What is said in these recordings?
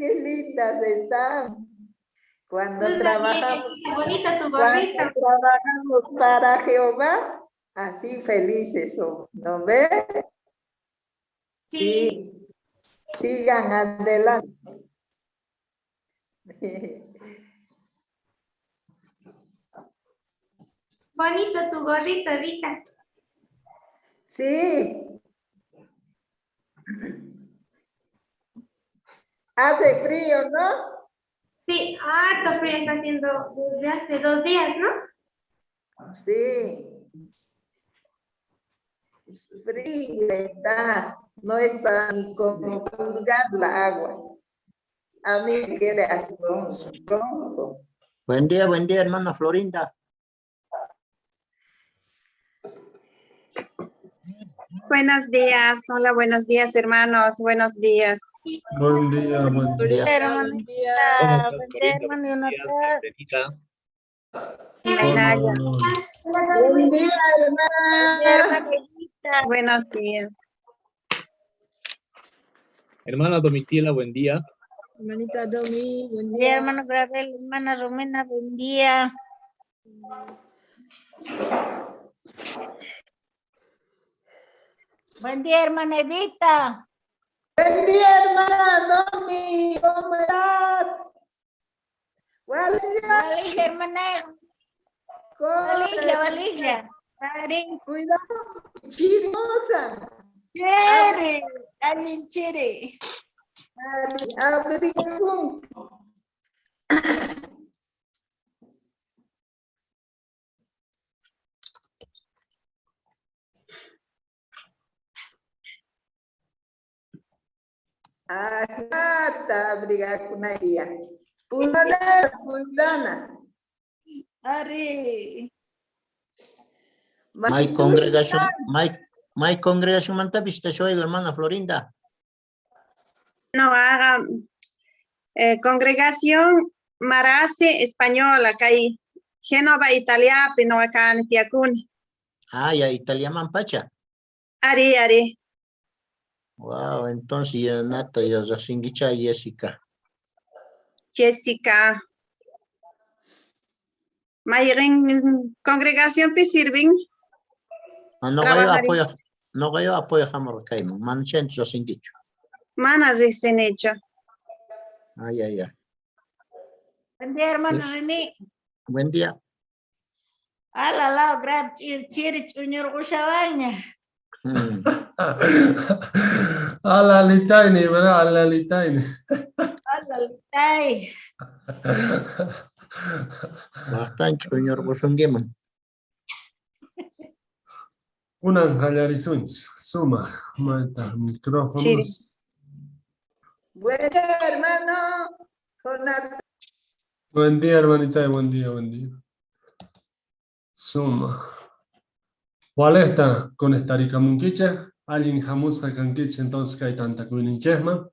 Qué lindas están. Cuando Tú también, trabajamos, Evita, bonita tu cuando gorrita. trabajamos para Jehová, así felices somos, ¿no ves? Sí. Sí. Sigan adelante. Bonito tu gorrito, Evita. Sí. Hace frío, ¿no? Sí, harto frío está haciendo desde hace 2 días, ¿no? Sí. Frío está, no está ni como purgar la agua. A mí me quiere hacer bronco. Buen día, hermana Florinda. Buenos días, hola, buenos días, hermanos, buenos días. Buen día, buen día. Buen día, hermano. Buen día, Buen día, hermano Jonathan. Hola. Buen día, hermana. Buenos días. Hermana Domitila, buen día. Hermanita Domi, buen día, día. hermano Gabriel, hermana Romena, buen día. Buen día, hermana Evita. Buen día, hermana Domi, ¿cómo estás? Valilla. Valilla, hermana. Valilla, valilla. Cuidado, chirimosa. Chere, alguien chere. Abrigón. Ajata, abrigakunaria. Pulana, pulana. Ari. My congregation, my congregación mantapis te soy hermana Florinda. No haga congregación Marase española, acá hay Génova, Italia, pero acá en Tiacún. Ah, ya, Italia mampacha. Ari, ari. Wow, entonces ya Nata, ya Rasinguicha, Jessica. Jessica. Mayren, congregación Pisirvin. Ah, no, yo apoyo, no, yo apoyo a Jamorcaimo, manchen Rasinguicho. Manas dicen hecho. Ah, ya, ya. Buen día, hermano Sí. René. Buen día. Ala, la, grab, chir, chir, chuñur, gushabaña. Ala litaini, ¿verdad? Ala litaini. Ala litay. Bastante chuñur gusunguiman. Kunan qallarisunchis, sumaq mayta micrófonos. Chiri. Buen día, hermano. Jonathan. Buen día, hermanita, buen día, buen día. Suma. Walejta con estarikamunkichej, allin hamusqa kankichej entonces kay tantakuyninchejman.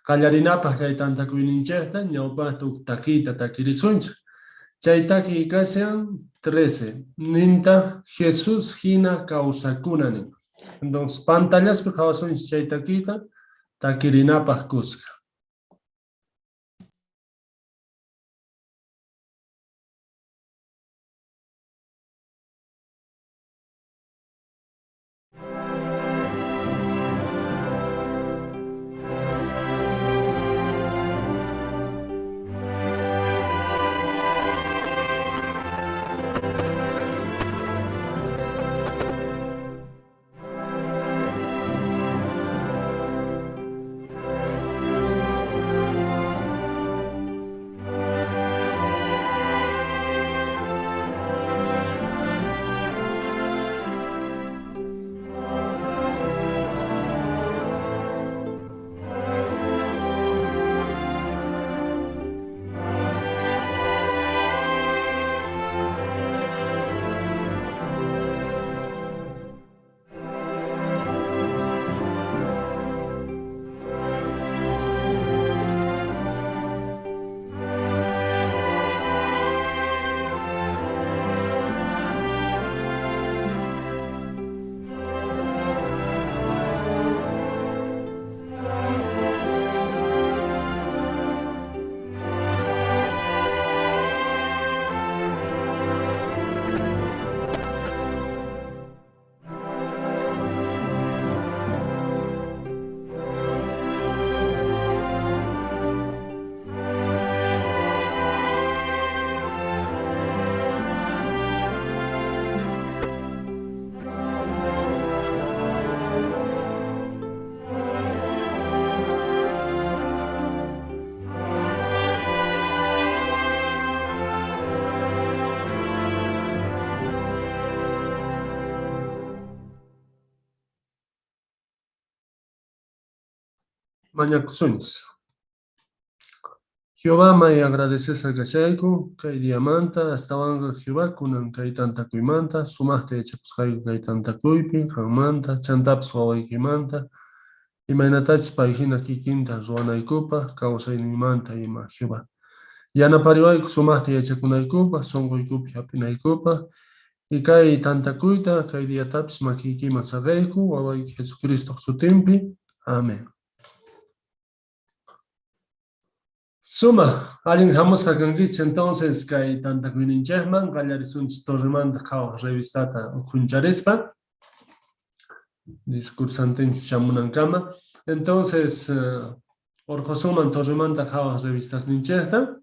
Qallarinapaj kay tantakuyninchejta ñawpaqta huk takiyta takirisunchej. Chay takiy kashan 13. Ninta Jesús hina kawsakuna nin. Entonces pantallaspi qhawasunchej chay takiyta takirinapaj kuska. Mañakusunchis. Jehová, may agradecesqa kashayku kay diamanta, astawanqa Jehová kunan kay tantakuymanta, sumajta yachakusqayku kay tantakuypi, qanmanta, chantapis wawaykimanta, imaynatachus pay jina kikinta ruwanaykupaj, kawsayninmanta ima, Jehová. Yanapariwayku sumajta yachakunaykupaj, sonqoykupi jap'inaykupaj, y kay tantakuyta, kay diatapis makiykiman saqeyku, wawayki Jesucristoj sutinpi. Amén. Suma, allin jamusqa kankichis entonces kay tantakuyninchejman qallarisunchis Torremanta Qhawaj revistata ukhuncharispa discursantenchis chamunankama. Entonces, orqhosunman Torremanta Qhawaj revistasninchejta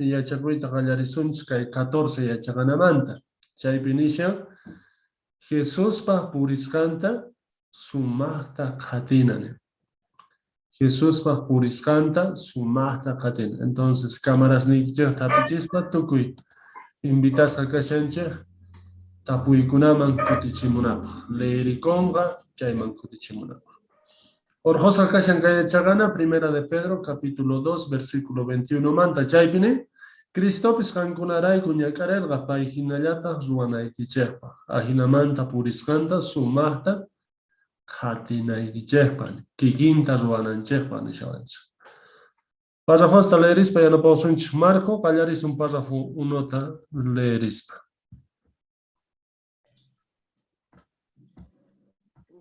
yachakuyta qallarisunchis kay 14 yachaqanamanta. Chaypi nishan Jesuspa purisqanta sumajta qhatina. Jesuspa purisqanta sumajta qhatina. Entonces, camarasniykichejta hap'ichispa tukuy invitasqa kashanchej tapuykunaman kutichimunapaj. Leerikonqa chayman kutichimunapaj. Orqhosqa kashan kay yachaqana, Primera de Pedro, capítulo 2, versículo 21 manta. Chaypi nin, Cristopis qankunarayku ñak'arerqa pay jinallataj ruwanaykichejpaj, ajinamanta purisqanta sumajta qhatinaykichejpaj, kikinta ruwananchejpaj nishawanchej. Párrafosta leerispa yanapawasunchej. Marco, qallarisun párrafo unota leerispa.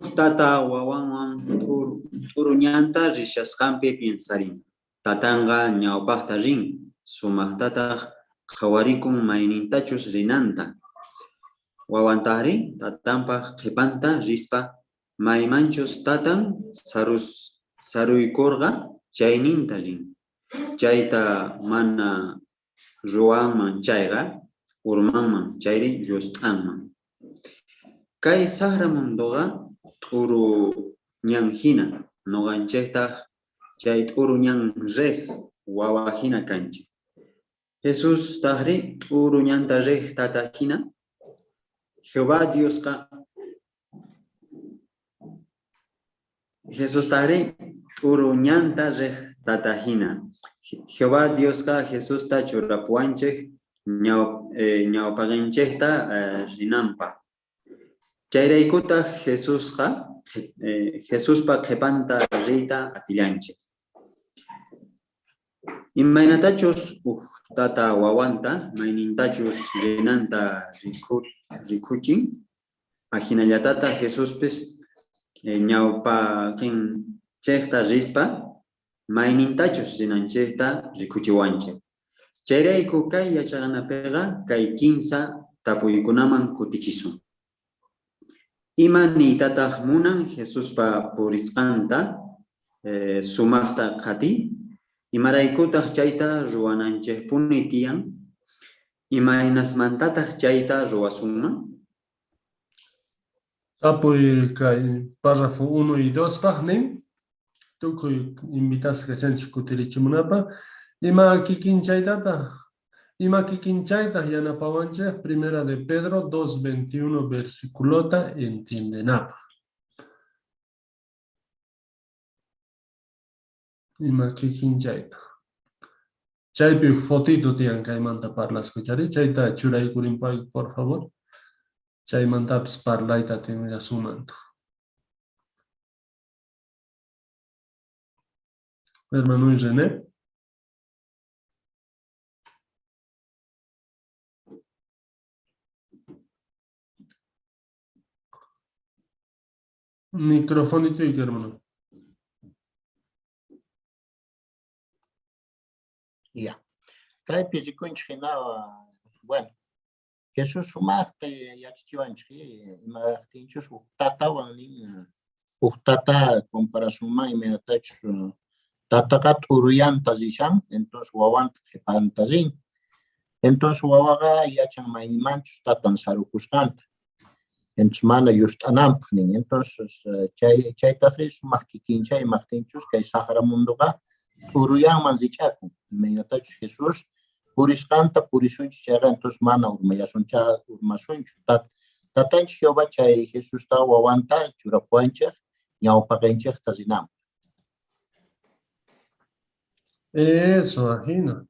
Uj tata wawanwan t'uru ñanta rishasqanpi piensarin. Tatanqa ñawpajta rin, sumajtataj qhawarikun maynintachus rinanta. Wawantajrí tatanpaj qhepanta rispa maymanchus tatan saruykorqa chayninta rin. Chayta mana ruwanman chayqa, urmanman chayri llust'anman. Kay sajra mundoqa t'uru ñan jina, noqanchejtaj chay t'uru ñan rej wawa jina kanchej. Jesustajrí t'uru ñanta rej tata jina. Jehová Diosqa Jesustajrí t'uru ñanta rej tata jina. Jehová Diosqa Jesusta churapuwanchej ñawpaqenchejta rinanpaj. Chayraykutaj Jesusqa Jesuspa qhepanta riyta atillanchej. Imaynatachus uj tata wawanta maynintachus rinanta rikuchin, ajinallatataj Jesuspis ñawpaqenchejta rispa maynintachus rinanchejta rikuchiwanchej. Chayrayku kay yachaqanapeqa kay kinsa tapuykunaman kutichisun. Ima niytataj munan Jesuspa purisqanta sumajta qhatiy? Imaraykutaj chayta ruwananchejpuni tiyan? Imaynasmantataj chayta ruwasunman? Tapuy kay párrafo 1 y 2 paj nin, tukuy invitasqa kashanchej kutirichimunapaj. Ima kikinchaytataj Ima kikinchaytaj yanapawanchej Primera de Pedro 2.21 versiculota entiendenapaj? Ima kikinchaytaj? Chaypi uj fotito tiyan kaymanta parlaspa, chari chayta churaykurinpayku, por favor. Chaymantapis parlayta atinllasunmantaj. Hermano René. Microfonito, hermano. Ya. Kaypi rikunchik hina, bueno, Jesús sumaqta yachachiwanchik, imajtinchus uj tatawan nin, uj tata comparasunman imaynatachus tataqa t'uruyanta rishan, entonces wawanta qhepanta rin. Entonces wawaqa yachan maymanchus tatan sarukusqanta. Entonces mana llust'ananpaj nin. Entonces chay chaytajrí sumaq kikinchay imajtinchus kay sajra mundoqa t'uruyanman rich'akun. Imaynatachus Jesús purisqanta purisunchis chayqa, entonces mana urmallasuncha urmasunchu. Tatanchis Jehová chay Jesusta wawanta churapuwanchej ñawpaqenchejta rinanpaj. Eso, ajina.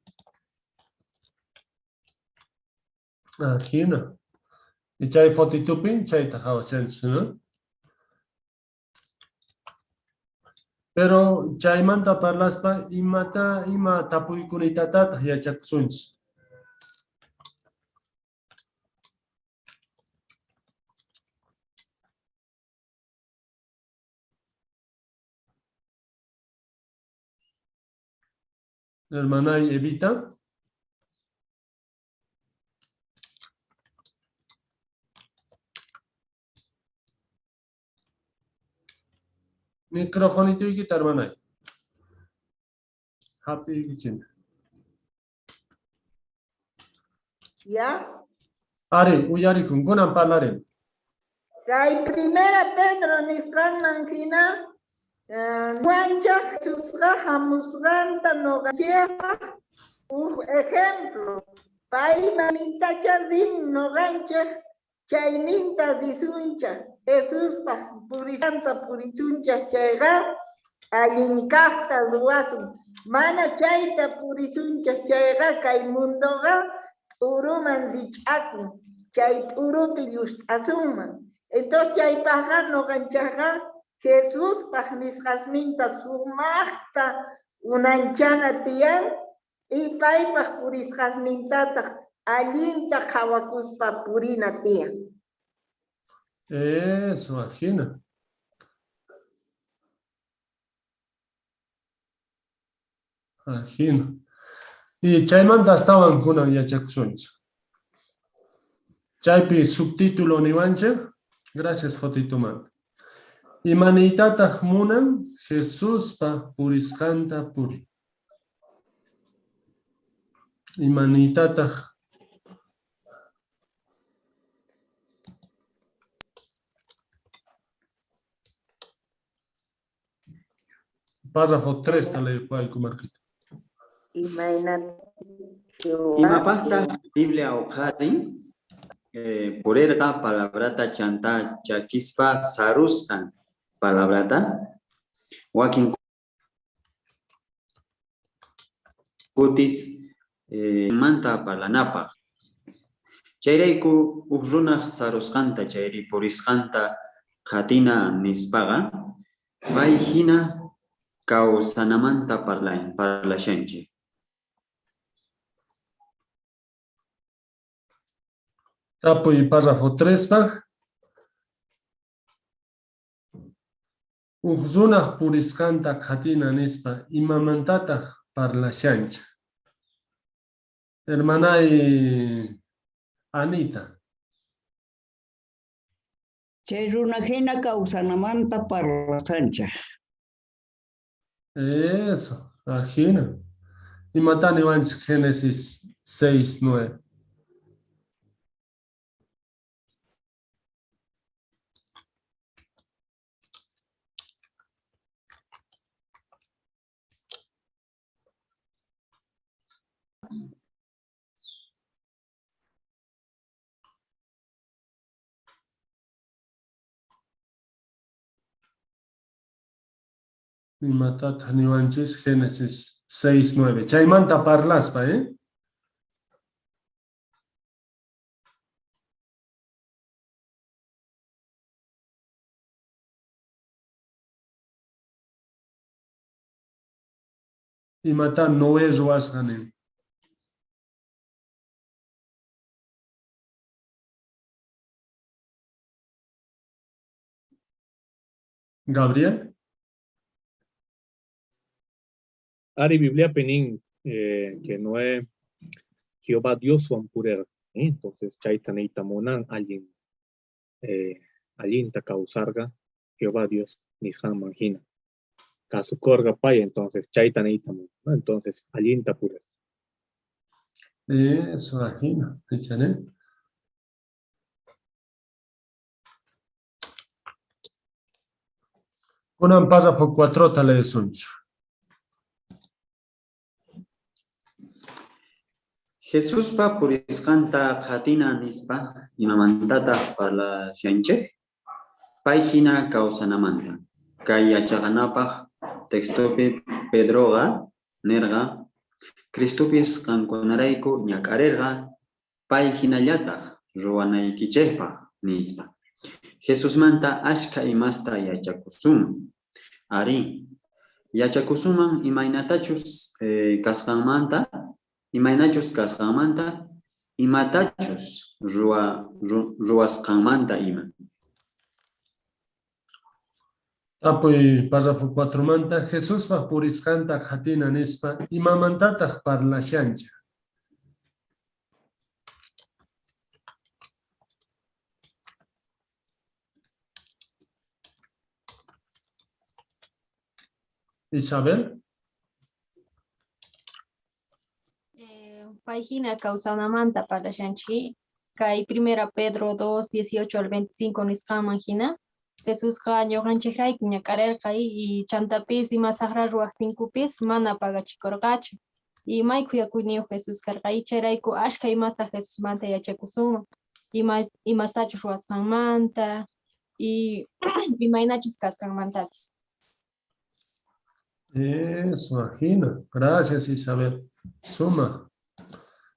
Ajina. Y chay fotitupi, chayta qhawashanchis, ¿no? Pero chaymanta parlaspa, imata, ima tapuykunitatataq yachakusunchis? Hermana Evita. Microfonituykita, hermanay. Hap'iykichina. ¿Ya? Ari, uyarikun, kunan parlarin. Kay primera Pedro nisqanman hina Juanchaj Jesusqa hamusqanta noqanchejpaj uj ejemplo. Pay manintacha rin noqanchej chayninta risunchaj. Jesuspaj purisqanta purisunchaj chayqa allin kajta ruwasun. Mana chayta purisunchaj chayqa kay mundoqa t'uruman rich'akun. Chay t'urupi llust'asunman. Entonces chaypajqa noqanchajqa Jesuspaj nisqasninta sumajta unanchana tiyan y paypaj purisqasnintataq allinta qhawakuspa purina tiyan. Eso, ajina. Ajina. Y chaymanta astawan kunan yachakusunchik. Chaypi subtítulo niwanchik. Gracias, fotitumanta. Imaniytataq munan Jesuspa purisqanta puri? Imaniytataq Párrafo 3 ta leepayku, Marquita. Imapajtaj Biblia uqharin? Purerqa palabrata chantá chakispa sarusqan palabrata wakin kutis manta parlanapaj. Chayrayku uj runaj sarusqanta chayri purisqanta qhatina nispaqa, pay jina kawsanamanta parlashanchej. Tapuy párrafo 3 paj. Uj runaj purisqanta qhatina nispa, imamantataj parlashanchej? Hermanay Anita. Chay runa jina kawsanamanta parlashanchej. Eso, ajina. Imatá niwanchej Génesis 6, 9? Imatataq niwanchis Génesis 6, 9. Chaymanta parlaspa, ¿eh? Imatá Noé ruwasqa nin? Gabriel. Ari Biblia penin que Noé Jehová Dioswan purerqa. Entonces chayta niyta munan allin allinta kawsarqa Jehová Dios nisqanman jina. Kasukorqa pay, entonces chayta niyta munan, ¿no? Entonces allinta purerqa. Eso, ajina, échale. Kunan párrafo 4 ta leesunchik. Jesuspa purisqanta qhatina nispa imamantataj parlashanchej? Pay jina kawsanamanta. Kay yachaqanapaj textopi Pedroqa Nerqa, Cristopis qankunarayku ñak'arerqa, pay jinallataj ruwanaykichejpaj, nispa. Jesusmanta ashkha imasta yachakusunman. Arí, yachakusunman imaynatachus kasqanmanta, imaynachus kasqanmanta, imatachus ruwasqanmanta ima. Tapuy párrafo 4manta, Jesuspa purisqanta qhatina nispa, imamantataj parlashanchej? Isabel. Pay jina kawsanamanta parlashanchej. Kay primera Pedro 2, 18 al 25 nisqanman jina, Jesusqa ñuqanchejrayku ñak'arerqa y chantapis ima sajra ruwajtinkupis mana pagachikorqachu. Y may khuyakuyniyoj Jesús karqa y chayrayku ashkha imasta Jesusmanta yachakusunman, imastachus ruwasqanmanta y imaynachus kasqanmantapis. Eso, ajina. Gracias, Isabel. Suma.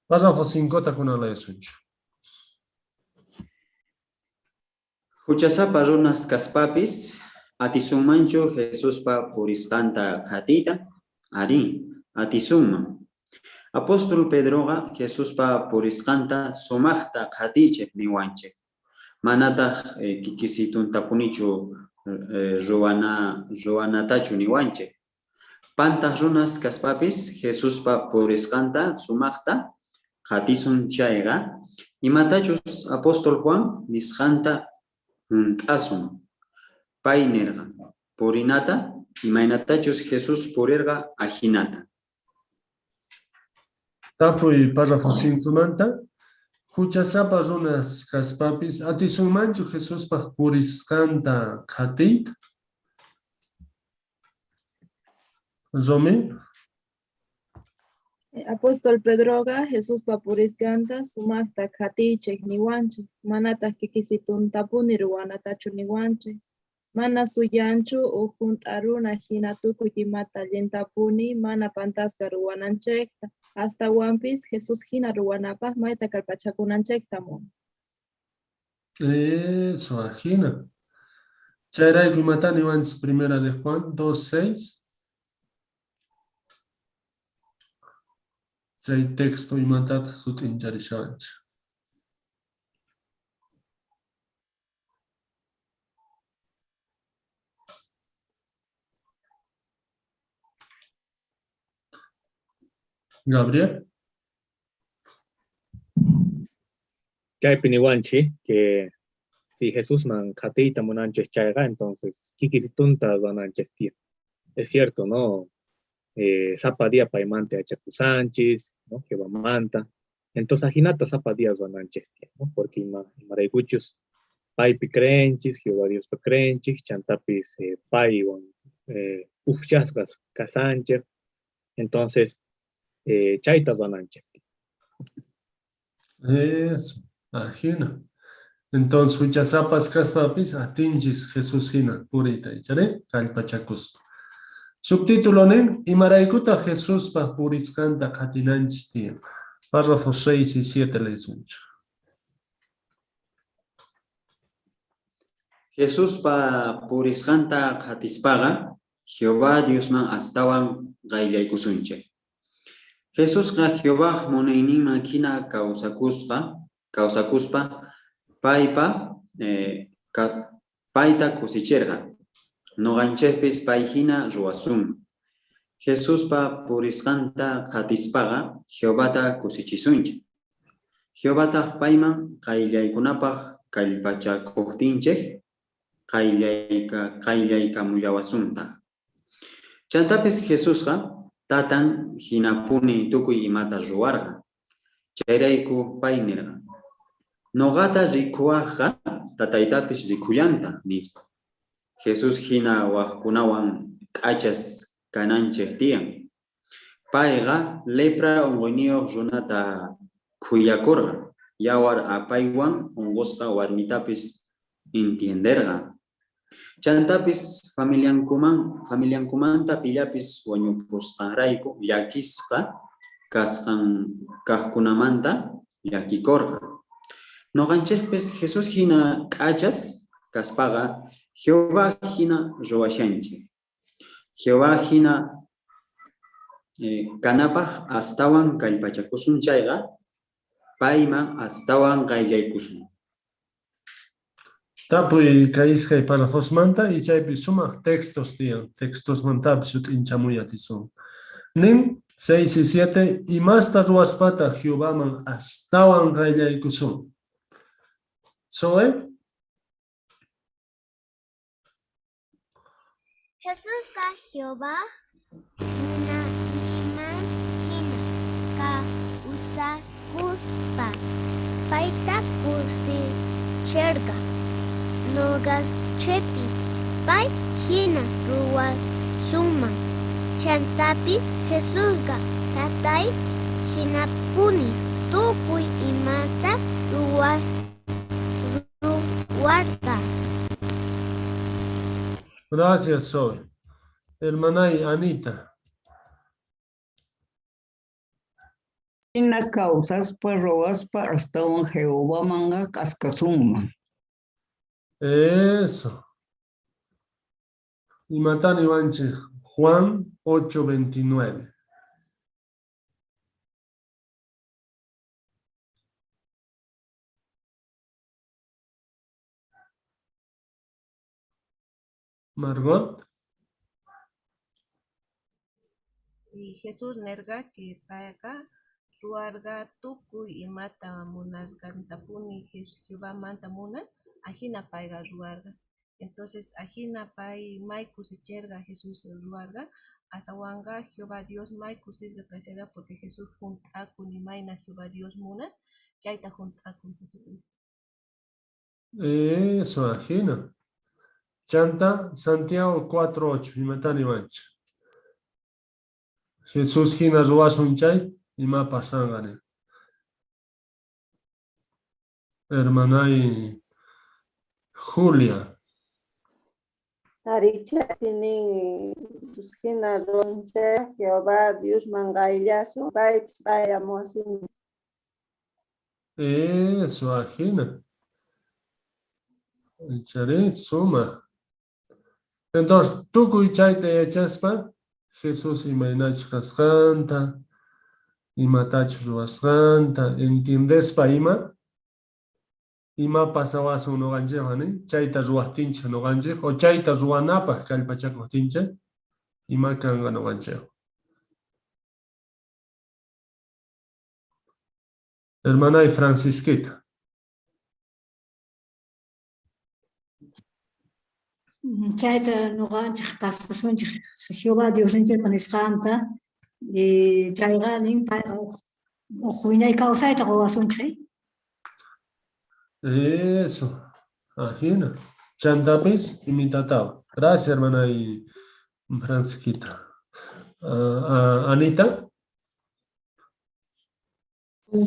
Párrafo 5 kunan leesunchej. Juchasapa runas kaspapis, atisunmanchu Jesuspa purisqanta qhatiyta? Arí, atisunman. Apóstol Pedroqa Jesuspa purisqanta sumajta qhatiychej niwanchej. Manataj kikisituntapunichu ruwanatachu niwanchej. Pantaj runas kaspapis, Jesuspa purisqanta sumajta qhatisun chayqa, imatachus apóstol Juan nisqanta junt'asun. Pay nerqa, Purinata, imaynatachus Jesús purerqa, ajinata. Tapuy párrafo 5manta, Juchasapa runas kaspapis, atisunmanchu Jesuspa purisqanta qhatiyta? Romy. Apóstol Pedroqa Jesuspa purisqanta sumajta qhatiychej niwanchej, manataj kikisituntapuni ruwanatachu niwanchej. Mana suyanchu uj junt'a runa jina tukuy imata allintapuni mana pantasqa ruwananchejta. Astawanpis Jesús jina ruwanapaj mayta kallpachakunanchejta munan. Eso, ajina. Chayrayku imata niwanchis primera de Juan 2.6. Chay texto imatataj sut'incharishawanchej. Gabriel. Chaypi niwanchej que si Jesusman qhatiyta munanchej chayqa, entonces kikisitunta ruwananchej tiyan. Es cierto, ¿no? Sapa día paymanta yachakusanchis, ¿no? Jehovamanta. Entonces ajinata sapa día ruwananchej tiyan, ¿no? Porque imaraykuchus paypi creenchis, Jehová Diospi creenchis, chantapis paywan ujchasqas kasanchej. Entonces chayta ruwananchej tiyan. Eso, ajina. Entonces juchasapas kaspapis atinchis Jesús jina puriyta, ichari kallpachakuspa. Subtítulo nin, imaraykutaj Jesuspa purisqanta qhatinanchis tiyan. Párrafos 6 y 7 leesunchej. Jesuspa purisqanta qhatispaqa, Jehová Diosman astawan qayllaykusunchej. Jesusqa Jehovaj munayninman jina kawsakuspa payta kusicherqa. Noqanchejpis pay jina ruwasunman. Jesuspa purisqanta qhatispaqa Jehovata kusichisunchej. Jehovataj payman qayllaykunapaj kallpachakojtinchej qayllaykamullawasuntaj. Chantapis Jesusqa tatan jinapuni tukuy imata ruwarqa. Chayrayku pay nerqa, Noqata rikuwajqa tataytapis rikullanta, nispa. Jesús jina wajkunawan k'achas kananchej tiyan. Payqa lepra onqoyniyoj runata khuyakorqa, yawar apaywan onqosqa warmitapis entienderqa. Chantapis familiankumanta pillapis wañupusqanrayku llakisqa kasqan kajkunamanta llakikorqa. Noqanchejpis Jesús jina k'achas kaspaqa Jehová jina ruwashanchej. Jehová jina kanapaj astawan kallpachakusun chayqa, payman astawan qayllaykusun. Tapuy kay iskay parrafosmanta y chaypi sumaj textos tiyan, textosmantapis sut'inchamuy atisun. Nin 6 y 7, imasta ruwaspataj Jehovaman astawan qayllaykusun? Zoe? Jesusqa Jehová munayninman jina kausakuspa payta kusicherqa. Noqanchejpis pay jina ruwasunman. Chantapis Jesusqa Tatay jinapuni tukuy imata ruwarqa. Gracias, Zoe. Hermanay Anita. Jina kausaspa ruwaspa astawan Jehovamanqa k'askasunman. Eso. Imatá niwanchej Juan 8:29. Margot. Y Jesús nerqa que payqa ruwarqa tukuy imata munasqantapuni Jehovamanta munan, ajina payqa ruwarqa. Entonces ajina pay may kusicherqa Jesús ruwarqa, astawanqa Jehová Dios may kusisqa kasharqa porque Jesús junt'akun imayna Jehová Dios munan, chayta junt'akun Jesucristo. Eso, ajina. Chanta, Santiago 4.8, imatá niwanchej? Jesús jina ruwasun chay, ima pasanqa nin. Hermanay Julia. Arí, chaypi nin, Jesús jina ruwasun chay, Jehová Diosman qayllasun, paypis qayllamuwasun. Eso, ajina. Icharí, sumaj. Entonces, tukuy chayta yachaspa, Jesús imaynachus kasqanta, imatachus ruwasqanta, entiendespa ima, ima pasawasun noqanchejwan, nin? Chayta ruwajtinchej noqanchej, o chayta ruwanapaj kallpachakojtinchej, ima kanqa noqanchejwan. Hermanay Francisquita. Chayta noqanchej kasusunchej Jehová Diosninchejpa nisqanta, chayqa nin payqa uj wiñay kawsayta qowasunchej. Eso, ajina. Chantapis imitatawan. Gracias, hermanay Francisquita. Anita.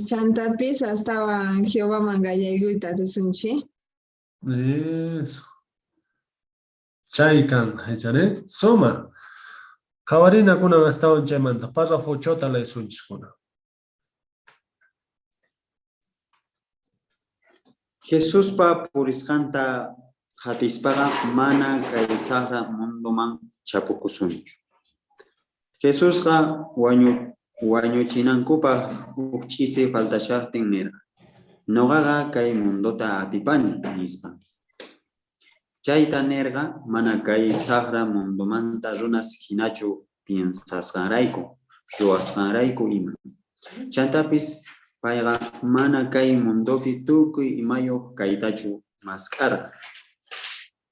Chantapis astawan Jehovaman qallaykuyta atisunchik. Eso. Chay kan, icharí? Suma. Qhawarina kunan astawan chaymanta. Párrafo 8ta leesunchis kunan. Jesuspa purisqanta qhatispaqa mana kay sajra mundoman chapukusunchu. Jesusqa wañuchinankupaj uj ch'isi faltashajtin nerqa, Noqaqa kay mundota atipani, nispa. Chayta nerqa mana kay sajra mundomanta runas jinachu piensasqanrayku, ruwasqanrayku ima. Chantapis payqa mana kay mundopi tukuy imayoj kaytachu mask'arqa.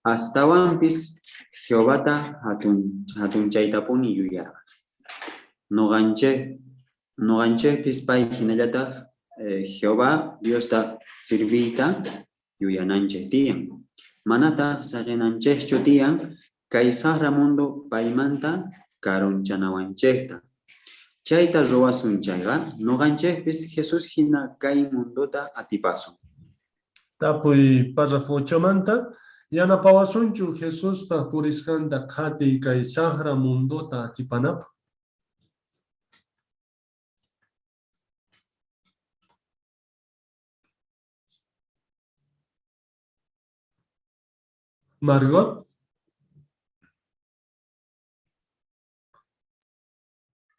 Astawanpis Jehovata jatunchaytapuni yuyarqa. Noqanchejpis pay jinallataj Jehová Diosta sirviyta yuyananchej tiyan. Manataj saqenanchejchu tiyan kay sajra mundo paymanta karunchanawanchejta. Chayta ruwasun chayqa, noqanchejpis Jesús jina kay mundota atipasun. Tapuy párrafo 8manta, Yanapawasunchu Jesuspa purisqanta qhatiy kay sajra mundota atipanapaj? Margot.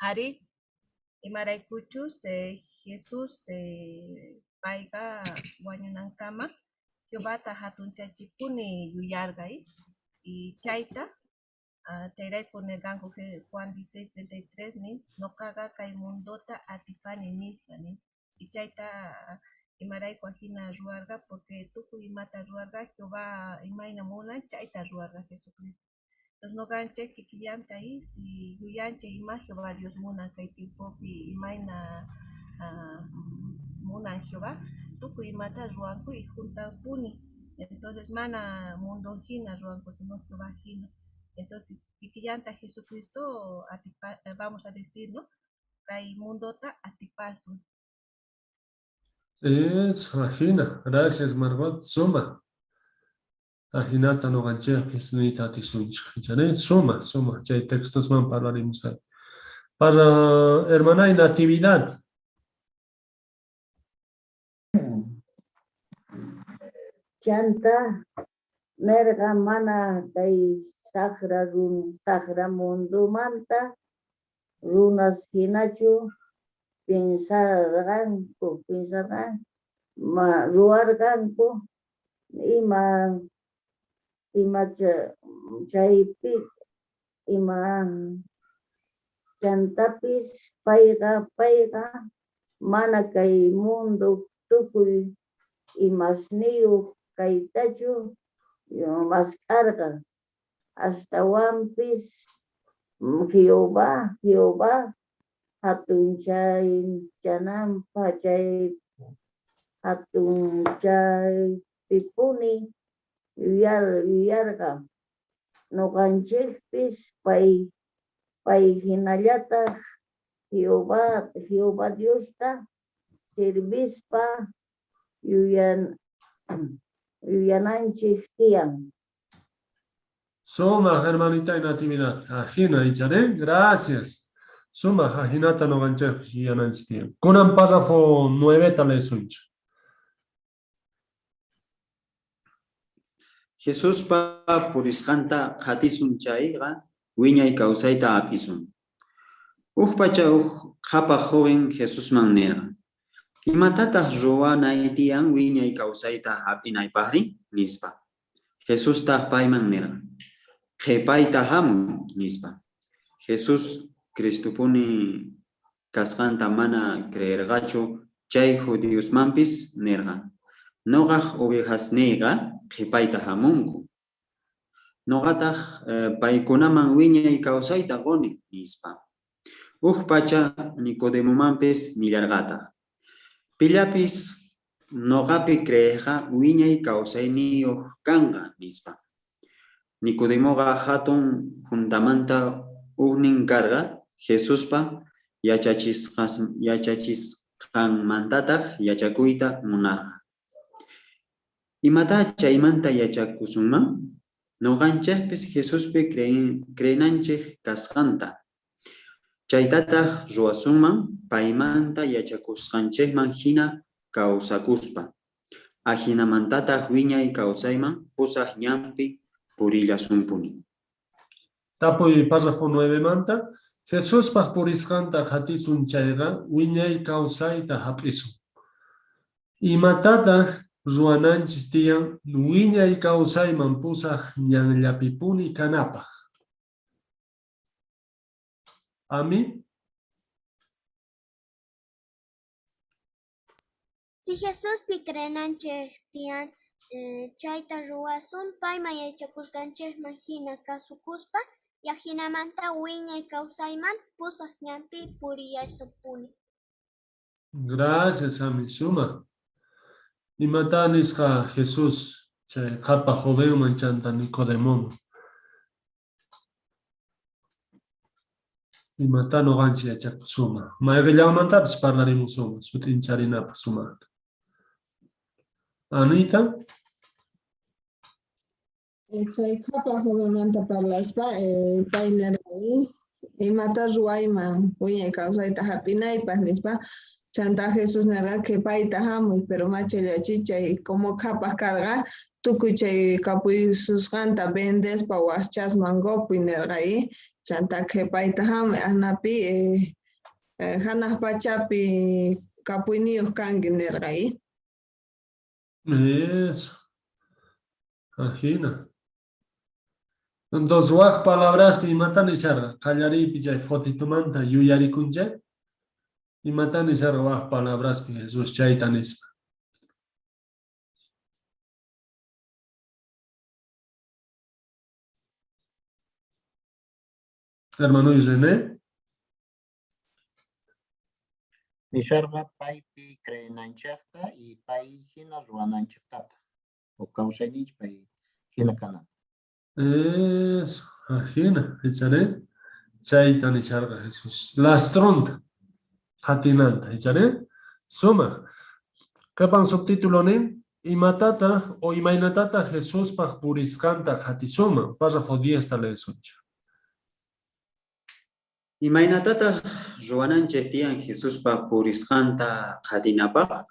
Ari, imaraykuchus Jesús payqa wañunankama Jehovata jatunchachipuni yuyarqa y chayta chayrayku nerqanku Juan 16:33 nin noqaqa kay mundota atipani nispa nin y chayta imarayku ajina ruwarqa porque tukuy imata ruwarqa Jehová imayna munan chayta ruwarqa Jesucristo. Entonces noqanchej kikillanta si yuyanchej ima Jehová Dios munan kay tiempopi imayna munan Jehová tukuy imata ruwanku y juntanpuni. Entonces mana mundo jina ruwanku sino Jehová jina. Entonces kikillanta Jesucristo vamos a decir, ¿no? Kay mundota atipasun. Eso, ajina. Gracias, Margot. Suma. Ajinata noqanchejpis niyta atisunchej. Icharí? Suma, suma. Chay textosman parlarimus ahí. Para hermana Natividad. Chanta nerqa mana kay sajra sajra mundomanta runas jinachu pensarqanku, ruwarqanku ima ima chaypi ima chantapis payqa mana kay mundo tukuy imasniyuq kaytachu mask'arqa, astawanpis Jehová jatunchaychananpaj chay jatunchaypipuni yuyarqa. Noqanchejpis pay jinallataj Jehová Diosta sirvispa yuyananchej tiyan. Sumaj, hermanita Natividad. Ajina, icharé. Gracias. Sumaj, ajinata noqanchejpis yuyananchej tiyan. Kunan párrafo 9 leesunchej. Jesuspa purisqanta qhatisun chayqa wiñay kawsayta hap'isun. Uj pacha uj qhapaj joven Jesusman nerqa: Imatataj ruwanay tiyan wiñay kawsayta hap'inaypajri? Nispa. Jesustaj payman nerqa: Qhepayta hamuy, nispa. Jesús Cristopuni kasqanta mana creerqachu chay judiosmanpis nerqa: Noqaj ovejasneyqa qhepayta hamunku. Noqataj paykunaman wiñay kawsayta qoni, nispa. Uj pacha Nicodemomanpis nillarqataj: Pillapis noqapi creejqa wiñay kawsayniyoj kanqa, nispa. Nicodemoqa jatun juntamanta ujnin karqa, Jesuspa yachachisqanmantataj yachakuyta munarqa. Imatá chaymanta yachakusunman? Noqanchejpis Jesuspi creenanchej kasqanta. Chaytataj ruwasunman paymanta yachakusqanchejman jina kawsakuspa. Ajinamantataj wiñay kawsayman pusaj ñanpi purillasunpuni. Tapuy párrafo 9 manta. Jesuspaj purisqanta qhatisun chayqa wiñay kawsayta hap'isun. Imatataj ruwananchis tiyan wiñay kawsayman pusaj ñanllapipuni kanapaj? Ami? Si Jesuspi creenanchej tiyan, chayta ruwasun payman yachakusqanchejman jina kasukuspa, y ajinamanta wiñay kawsayman pusaj ñanpi purillasunpuni. Gracias, Ami. Suma. Imatá nisqa Jesús chay qhapaj jovenman chanta Nicodemoman? Imatá noqanchej yachakusuma? Mayqellanmantapis parlarimusuma, sut'incharinapaj sumajta. Anita? Chay qhapaj jovenmanta parlaspa, pay nerqa, imata ruwayman wiñay kawsayta jap'inaypaj nispa. Chantá Jesús nerqa qhepayta jamuy, pero machillachi chay como qhapaj karqa, tukuy chay kapuysusqanta vendespa wajchasman qopuy nerqa. Chantá qhepayta jamuy, ajinapi janaj pachapi kapuyniyoj kanki nerqa. Eso. Ajina. Entonces, waj palabraspi imata nisharqa? Qallariypi chay fotitumanta yuyarikunchej. Imata nisharqa waj palabraspi Jesús chayta nispa? Hermano René. Nisharqa paypi creenanchejta y pay jina ruwananchejtataj. O kawsayninchej pay jina kananta. Eso, ajina, icharí? Chayta nisharqa Jesús. Lastronta, qatinanta, icharí? Sumaj. Qhepan subtítulo nin, imatataq o imaynatataq Jesuspaj purisqanta qhatisuman. Párrafo 10 ta leesunchej. Imaynatataq ruwananchej tiyan Jesuspa purisqanta qhatinapaj?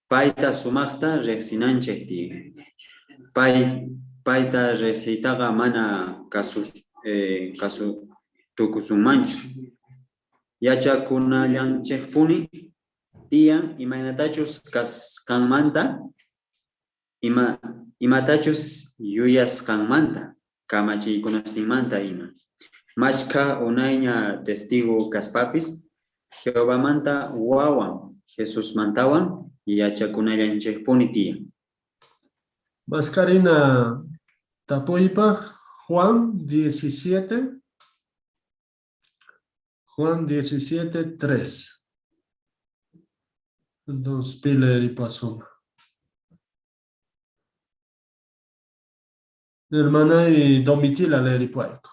Payta sumajta rejsinanchej tiyan. Payta rejsiytaqa mana kasu tukusunmanchu. Yachakunallanchejpuni tiyan imaynatachus kasqanmanta, imatachus yuyasqanmanta, kamachiykunasninmanta ima. Mashkha unayña testigo kaspapis, Jehovamanta wawan Jesusmantawan yachakunallanchejpuni tiyan. Mascarina tapuypaj, Juan 17, Juan 17, 3. Entonces, pile y pasuma. Hermana y Domitila leeripuayku.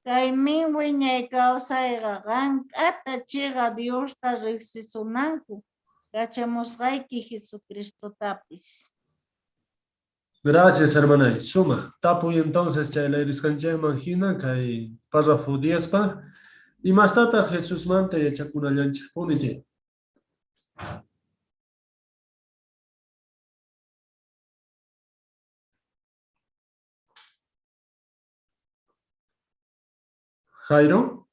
Kaymin wiñay kawsayqa, qan k'ata cheqa Diosta rejsisunanku, kachamusqayki Jesucristotapis. Gracias, hermana. Suma. Tapuy entonces chay leerisqanchejman jina kay párrafo 10 pa. Imastataq Jesusmanta yachakunallanchejpuni tiyan? Jairo.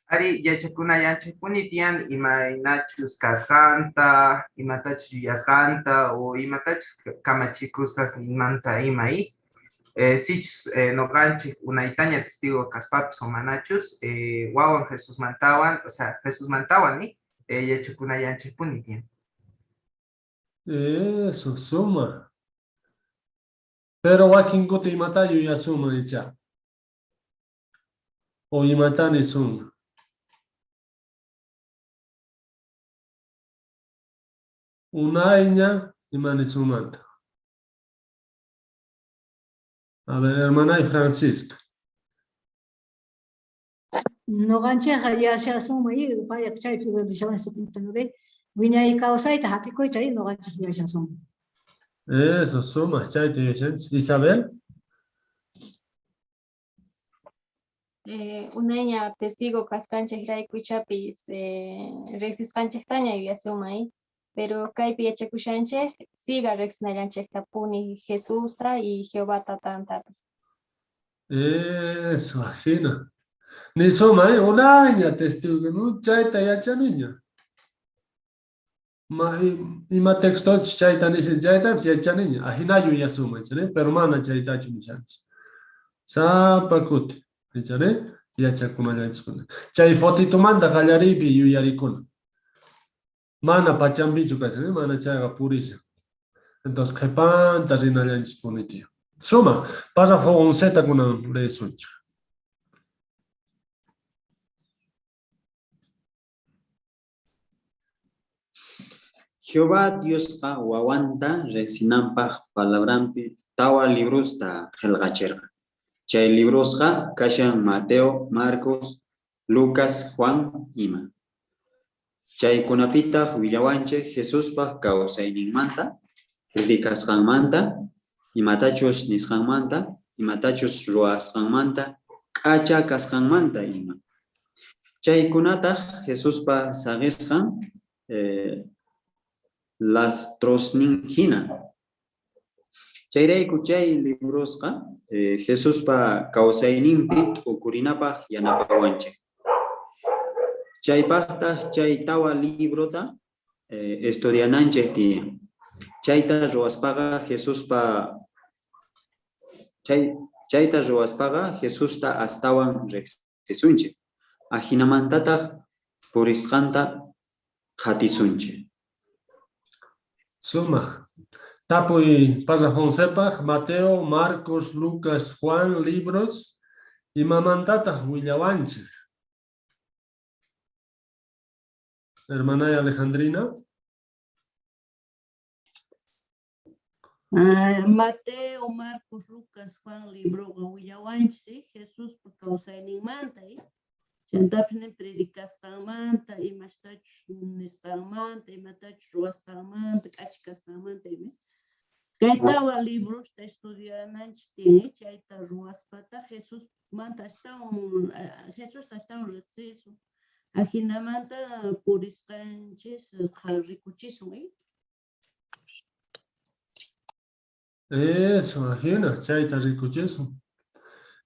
Ari, yachakunallanchejpuni tiyan imaynachus kasqanta, imatachus yuyasqanta o imatachus kamachikusqasninmanta ima. Sichus noqanchej unaytaña testigo kaspapis o manachus, wawan Jesusmantawan, o sea, Jesusmantawan ni yachakunallanchejpuni tiyan. Eso, suma. Pero wakin kuti imata yuyasuman icha. O imata nisunman. Unayña ima nisunmanta. A ver, hermana y Francisca. Noqanchejqa yuyashasunman payqa chaypi wiñay kawsayta jap'ikuyta noqanchej yuyashasunman. Eso, suma, chayta yuyashanchis. Isabel. Unayña testigo kasqanchejrayku ichapis rejsisqanchejtaña yuyasuman, pero kaypi yachakushanchej siga rejsinallanchejtapuni Jesusta y Jehová tatantapis. Eso, ajina. Nisuma, unayña testigo, no chayta yachaniña. Ima textochus chayta nishan chaytapis yachaniña, ajina yuyasuman, pero mana chaytachu nishanchis. Sapa kuti, ichari yachakunallanchiskuna. Chay fotitumanta qallariypi yuyarikuna. Mana pachampichu kashan, mana chayqa purishan. Entonces, qhipanta rinallanchispuni tiyan. Suma, párrafo 11 ta kunan leesunchik. Jehová Diosqa wawanta rejsinanpaj palabranpi tawa librosta qhelqacherqa. Chay librosqa kashan Mateo, Marcos, Lucas, Juan ima. Chaykunapitaj willawanchej Jesuspa kawsayninmanta, predicasqanmanta, imatachus nisqanmanta, imatachus ruwasqanmanta, k'acha kasqanmanta ima. Chaykunataj Jesuspa saqesqan lastrosnin jina. Chayrayku chay librosqa Jesuspa kawsayninpi t'ukurinapaj yanapawanchej. Chaypajtaj chay tawa librota estudiananchej tiyan. Chayta ruwaspaqa Jesuspa chayta ruwaspaqa Jesusta astawan rejsisunchej. Ajinamantataj purisqanta qhatisunchej. Sumaj. Tapuy párrafo 11paj, Mateo, Marcos, Lucas, Juan, libros, imamantataj willawanchej? Hermana Alejandrina. Mateo, Marcos, Lucas, Juan libroqa willawanchej Jesuspa kawsayninmanta, chantapis nin predicasqanmanta, imastachus nisqanmanta, imatachus ruwasqanmanta, k'acha kasqanmanta ima. Kay tawa librosta estudiananchej tiyan, chayta ruwaspataq Jesusmanta astawan, Jesusta astawan riqsisun. Ajinamanta purisqanchis rikuchisun. Eso, ajina, chayta rikuchisun.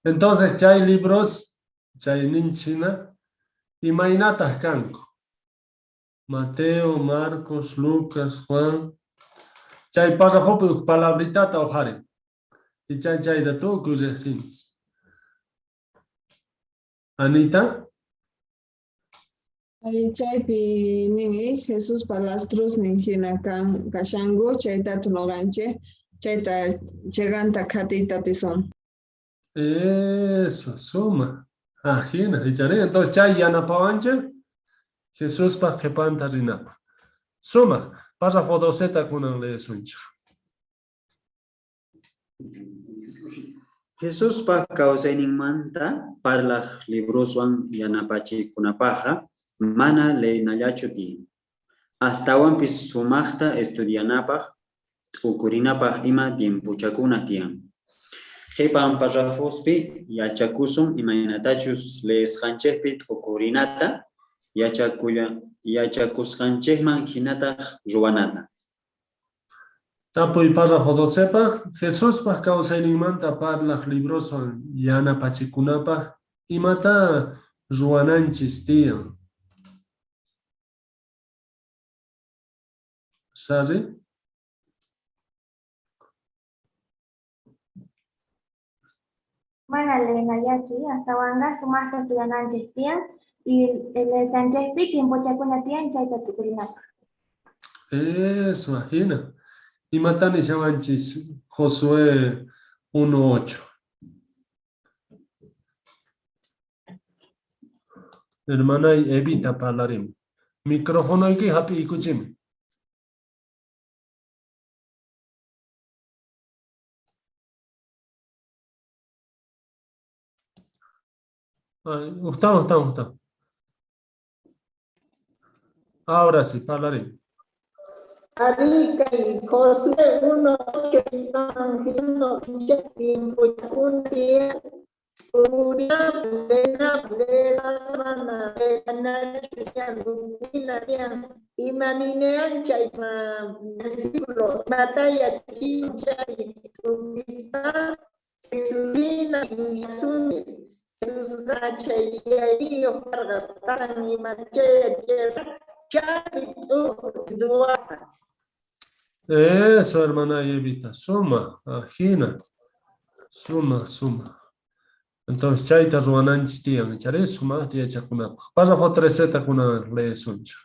Entonces, chay libros, chay ninchina, imaynataj kanku? Mateo, Marcos, Lucas, Juan. Chay párrafopi uj palabritata ujarin. Y chay chayta tukuy riqsinchis. Anita? Ari chaypi nin Jesuspa lastrosnin jina kan kashanku chaytataq noqanchej chayta cheganta qhatiyta atisun. Eso, suma. Ajina, icharí. Entonces chay yanapawanchej Jesuspa qhepanta rinapaj. Sumaj. Párrafo 12ta kunan leesunchej. Jesuspa kawsayninmanta parlaj libroswan yanapachikunapajqa mana leenallachu tiyan. Astawanpis sumajta estudianapaj, t'ukurinapaj ima tiempochakuna tiyan. Qhipan parrafospi yachakusun imaynatachus leesqanchejpi t'ukurinata, yachakusqanchejman jinataj ruwanata. Tapuy párrafo 12paj, Jesuspaj kawsayninmanta parlaj libroswan yanapachikunapaj imata ruwananchis tiyan? Sari? Mana leenallachu, astawanqa sumajta estudiananchej tiyan y leesqanchejpi tiempochakuna tiyan chayta t'ukurinapaj. Eso, ajina. Imata nishawanchis Josué 1.8. Hermana Evita parlarim. Microfonoyki hap'iykuchimi. Ujtawan, ujtawan, ujtawan. Ahora sí, parlarim. Ari kay Josué 1.8 nisqan tiempochakuna tiyan tiyan chay versículo imata yachachin chay t'ukurispa Jesusina yuyasuni Jesusqa chay yayniyuq karqa tatan imachay yacharqa chaypi ruwarqa. Eso, hermana Evita, suma, ajina, suma, suma. Entonces, chayta ruwananchis tiyan, icharí sumaqta yachakunapaj. Párrafo 13ta kunan leesunchej.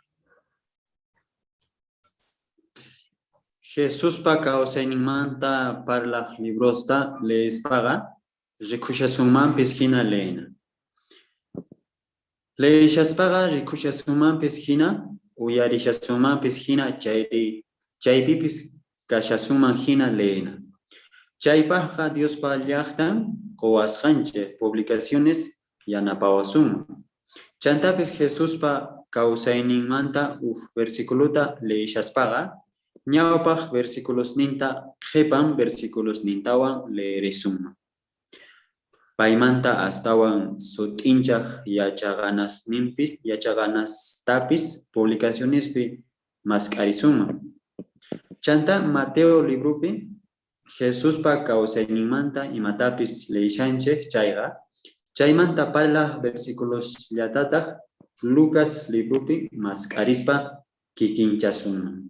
Jesuspa kawsayninmanta parlaj librosta leespaqa rikushasunmanpis jina leena. Leeshaspaqa rikushasunmanpis jina, uyarishasunmanpis jina, chayri chaypipis kashasunman jina leena. Chaypajqa Diospa llajtan qowasqanchej publicaciones yanapawasunman. Chantapis Jesuspa kawsayninmanta uj versiculota leeshaspaqa, ñawpaj versiculosninta qhipan versiculosnintawan leerisunman. Paymanta astawan sut'inchaj yachaqanastapis publicacionespi mask'arisunman. Chantá Mateo libropi Jesuspa kawsayninmanta imatapis leeshanchej chayqa, chaymanta parlaj versiculosllatataj Lucas libropi mask'arispa kikinchasunman.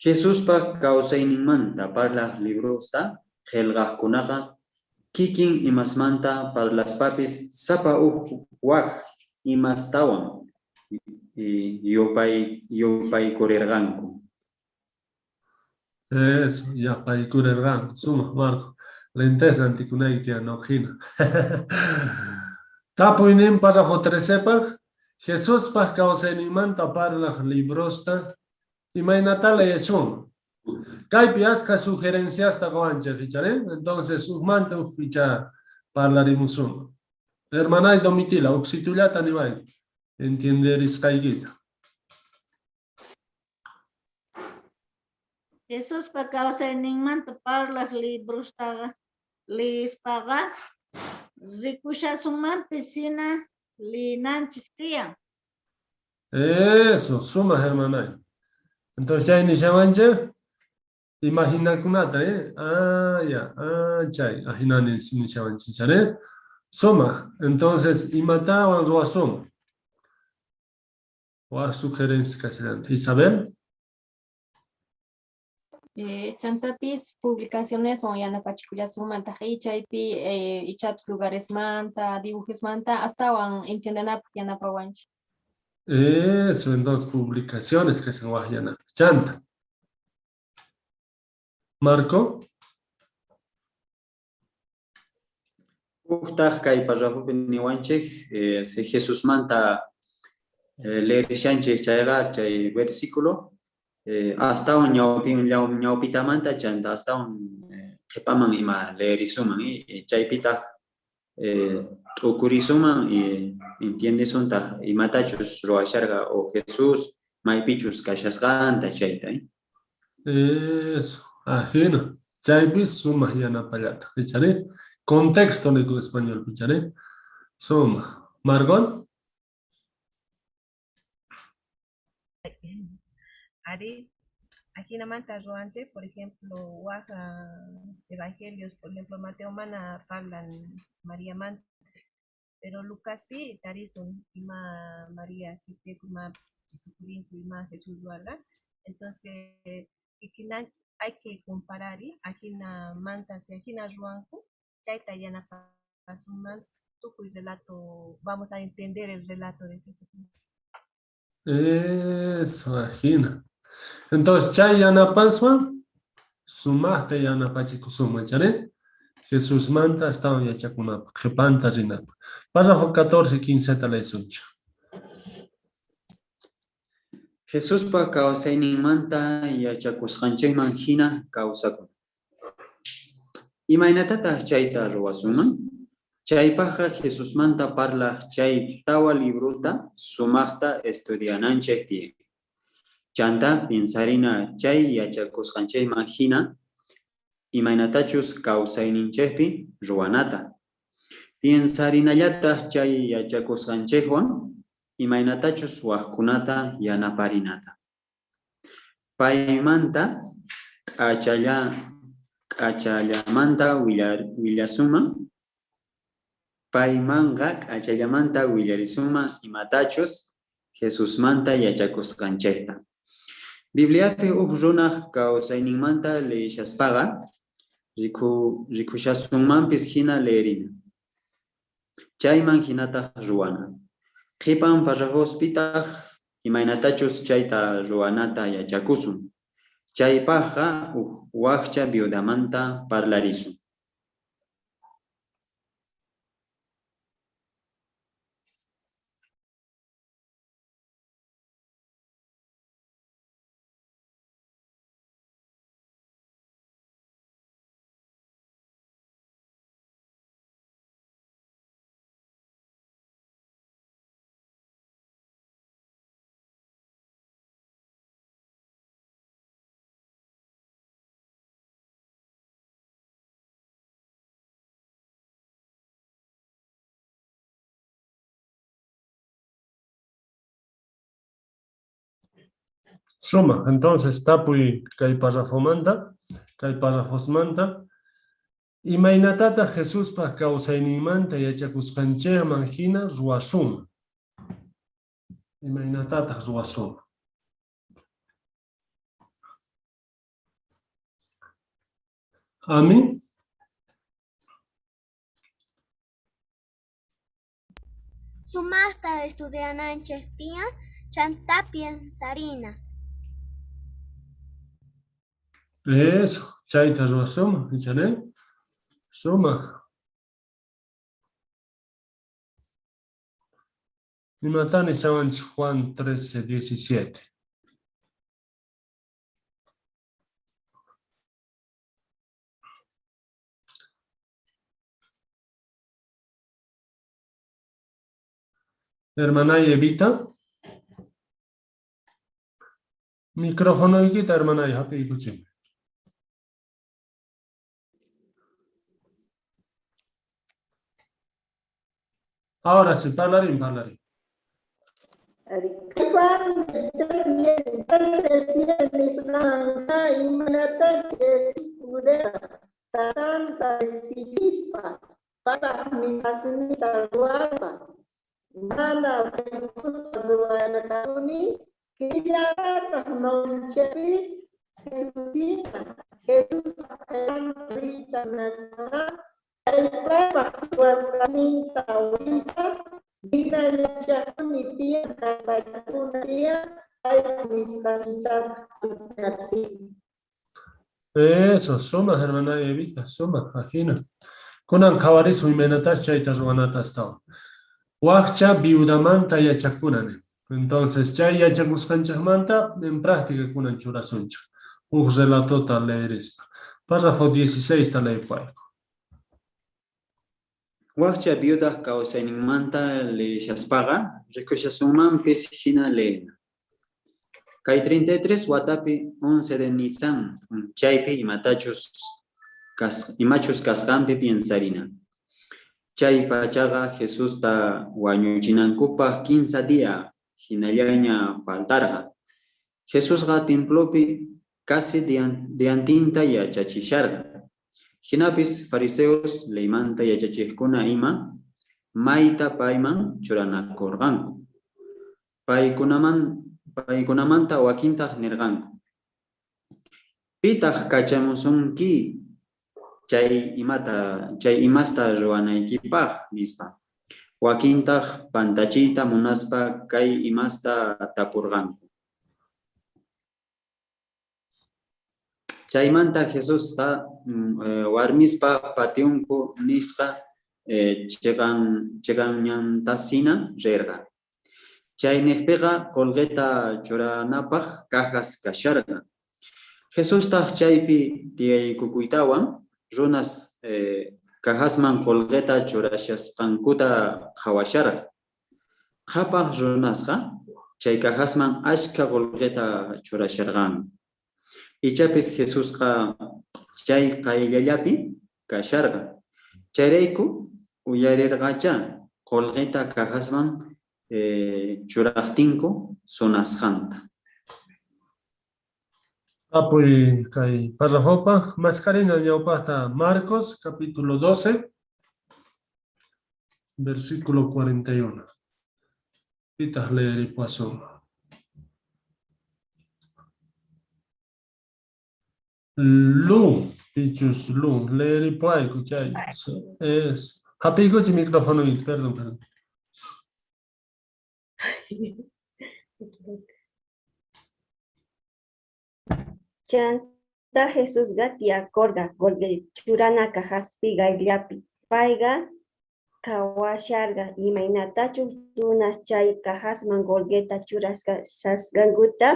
Jesuspa kawsayninmanta parlaj librosta qhelqajkunaqa kikin imasmanta parlaspapis sapa uj waj imastawan yupaykurerqanku. Eso, yapaykurerqanku, sumaq Marco. Lentes antikunayki tiyan noqjina. Tapuynin párrafo 13paj, Jesuspaj kawsayninmanta parlaj librosta imaynatá leesun? Kaypi ashkha sugerenciasta qowanchej, icharí? Entonces, ujmanta uj icha parlarimusun. Hermanay Domitila, uj situllata niway, entienderisqaykita. Jesuspa kawsayninmanta parlaj librostaqa leespaqa rikushasunmanpis hina leenanchik tiyan. Eso, sumaj hermanay. Entonces chay nishawanchej imaginakunata, eh? Ah, ya, ah, chay, ajina nishawanchej, ¿eh? Sumaj. Entonces, imatawan ruwasun? Waj sugerencia kasillanta. Isabel? Chantapis publicacioneswan yanapachikullasunmantaj chaypi ichapis lugaresmanta, dibujosmanta astawan entiendenapaj yanapawanchej. Eso, entonces publicaciones que se waj Chanta. Marco? Ujtaj kay parrafopi niwanchej, si Jesusmanta leerishanchej chayqa chay versículo astawan ñawpitamanta chanta astawan qhipaman ima leerisuman, chaypitaj t'ukurisuman entiendesuntaj imatachus ruwasharqa o Jesús maypichus kashasqanta chayta. Eso, ajina. Chaypis sumaq yanapallataq, icharí? Contexto nikun españolpi, icharí? Sumaq. Margot? Ari, ajinamanta ruwanchej, por ejemplo, waj evangelios, por ejemplo, Mateo mana parlan Mariamanta, pero Lucaspi tarisun ima María ima ima Jesús ruwarqa. Entonces, hay que comparar, ajina manta, si ajina ruwanku, chayta yanapasunman tukuy relato, vamos a entender el relato de Jesús. Eso, ajina. Entonces, chay yanapaswan, sumaqta yanapachikusunman, chari? Jesusmanta astawan yachakunapaj, qhipanta rinapaj. Párrafo 14, 15 leesunchik. Jesuspa kawsayninmanta yachakusqanchikman hina kawsakuna. Imaynatataq chayta ruwasunman? Chaypajqa Jesusmanta parlaj chay tawa librota sumaqta estudiananchej tiyan. Chanta piensarina chay yachakusqanchikman hina imaynatachus kawsayninchikpi ruwanata. Piensarinallataq chay yachakusqanchikwan imaynatachus wajkunata yanaparinata. Paymanta k'achallamanta willasunman. Paymanqa k'achallamanta willarisunman imatachus Jesusmanta yachakusqanchikta. Bibliapi uj runaj kawsayninmanta leeshaspaqa rikushasunmanpis hina leerina. Chayman hinataq ruwana. Qhipan parrafospitaq imaynatachus chayta ruwanata yachakusun. Chaypajqa uj wajcha viudamanta parlarisun. Sumaj, entonces tapuy kay parrafomanta, kay parrafosmanta, imaynatataj Jesuspa kawsayninmanta yachakusqanchejman jina ruwasunman? Imaynatataj ruwasunman? Ami? Sumajta estudiananchej tiyan chantá piensarina. Eso, chayta ruwasunman, icharí? Sumaj. Imatá nishawanchej Juan 13, 17? Hermanay Evita. Microfonoykita, hermanay, hap'iykuchimay. Ahora sí, parlarín, parlarín. Juan tatanta recibispa, paypaj nisqasninta ruwaspa, mana sayk'uspa ruwarqapuni, kikillatataj noqanchejpis Jesusjina, Jesuspa qhepanta riyta munaspaqa, chay paypaj ruwasqasninta willaspa, rinallachejpuni tiyan, kallpachakuna tiyan, paypa nisqasnintataj tukuna tiyan. Eso, sumaj, hermana Evita, sumaj, ajina. Kunan qhawarisun imaynatachus chayta ruwanata astawan. Wajcha viudamanta yachakuna nin. Entonces, chay yachakusqanchejmanta en práctica kunan churasunchej. Uj relatota leerispa. Párrafo 16 ta leepayku. Wajcha viudaj kawsayninmanta leeshaspaqa, rikushasunmanpis jina leena. Kay 33 watapi 11 de Nisan p'unchaypi imatachus kas, imachus kasqanpi piensarina. Chay pachaqa Jesusta wañuchinankupaj kinsa día jinallaña faltarqa. Jesusqa templopi casi diantinta yachachisharqa. Jinapis fariseos, leymanta yachachejkuna ima, mayta payman churanakorqanku. Paykunamanta wakintaj nerqanku: Pitaj kachamusunki chay imata chay imasta ruwanaykipaj? nispa. Wakintaj pantachiyta munaspa kay imasta tapurqanku. Chaymanta Jesusqa warmispa pationku nisqa cheqan ñantasina rerqa. Chaynejpeqa qolqeta churanapaj cajas kasharqa. Jesustaj chaypi tiyaykukuytawan runas cajasman qolqeta churashasqankuta qhawasharqa. Qhapaj runasqa chay cajasman ashkha qolqeta churasharqanku. Ichapis Jesusqa chay qayllallapi kasharqa. Chayrayku uyarerqachá qolqeta cajasman churajtinku sonasqanta. Tapuy kay parrafopaj, mask'arina ñawpajta Marcos capítulo 12, versículo 41. Pitaj leeripuwasun? Lu, pichus Lu, leeripuwayku chay. Es. Hap'iykuchi microfonoyta, perdón, perdón. Chantá Jesusqa tiyakorqa qolqe churana cajaspi qayllapi. Payqa qhawasharqa imaynatachus runas chay cajasman qolqeta churashasqankuta,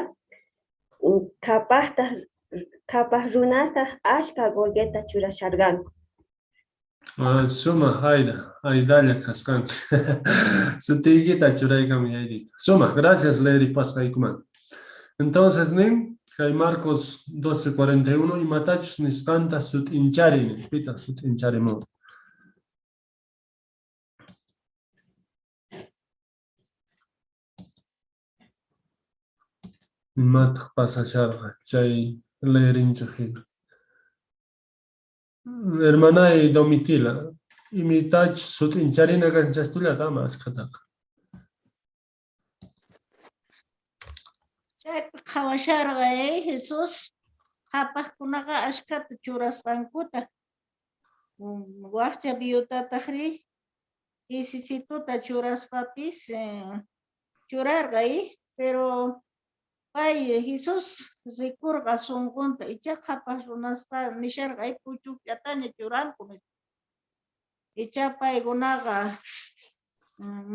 qhapaj runastaj ashkha qolqeta churasharqanku. Ah, sumaj, Aida. Aidalla kasqanki. Sutiykita churaykamuy, Aidita. Sumaj, gracias leeripasqaykumanta. Entonces, nin, kay Marcos 12:41 imatachus nisqanta sut'inchari, nin. Pitaq sut'incharimun? Imataq pasasharqa chay leerinchej hina. Hermanay Domitila, imitach sut'incharina kanchastullata ama askhataqa. Chaypi qhawasharqa Jesús qhapajkunaqa ashkhata churasqankuta. Wajcha viudatajrí pisisituta churaspapis churarqa, pero pay Jesús rikurqa sonqonta, ichá qhapaj runasqa nisharqa puchojllataña churanku nispa. Ichá paykunaqa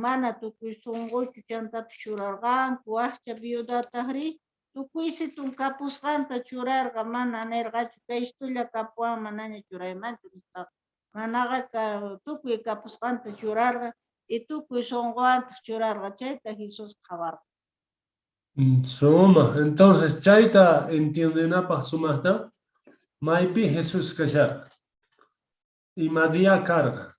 mana tukuy sonqochu chantapis churarqanku. Wajcha viudatajrí tukuysitun kapusqanta churarqa, mana nerqachu kaystulla kapuwan manaña churaymanchu nispaqa. Manaqa tukuy kapusqanta churarqa y tukuy sonqowantaj churarqa, chayta Jesús qhawarqa. Sumaj. Entonces, chayta entiendenapaj sumajta, maypi Jesús kasharqa, ima día karqa.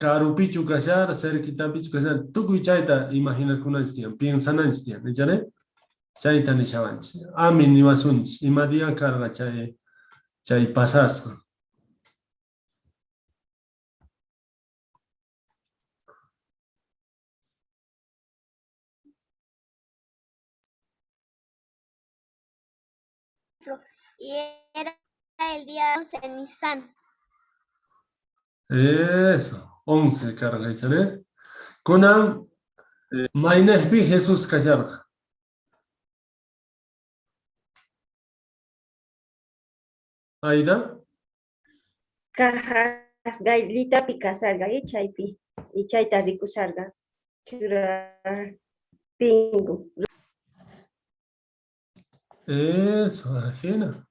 Karupichu kashar, cerquitapichu kashar, tukuy chayta imaginakunanchis tiyan, piensananchis tiyan, ichari? Chayta nishawanchis. Ami niwasunchis, ima día karqa chay pasasqa. Y era el día 11 de Nisan. Eso, 11 karqa, ichari? Kunan, maynejpi Jesús kasharqa. Aida? Cajas gallitapi kasarqa, chaypi, y chayta rikusharqa. Churaptingu. Eso, ajena.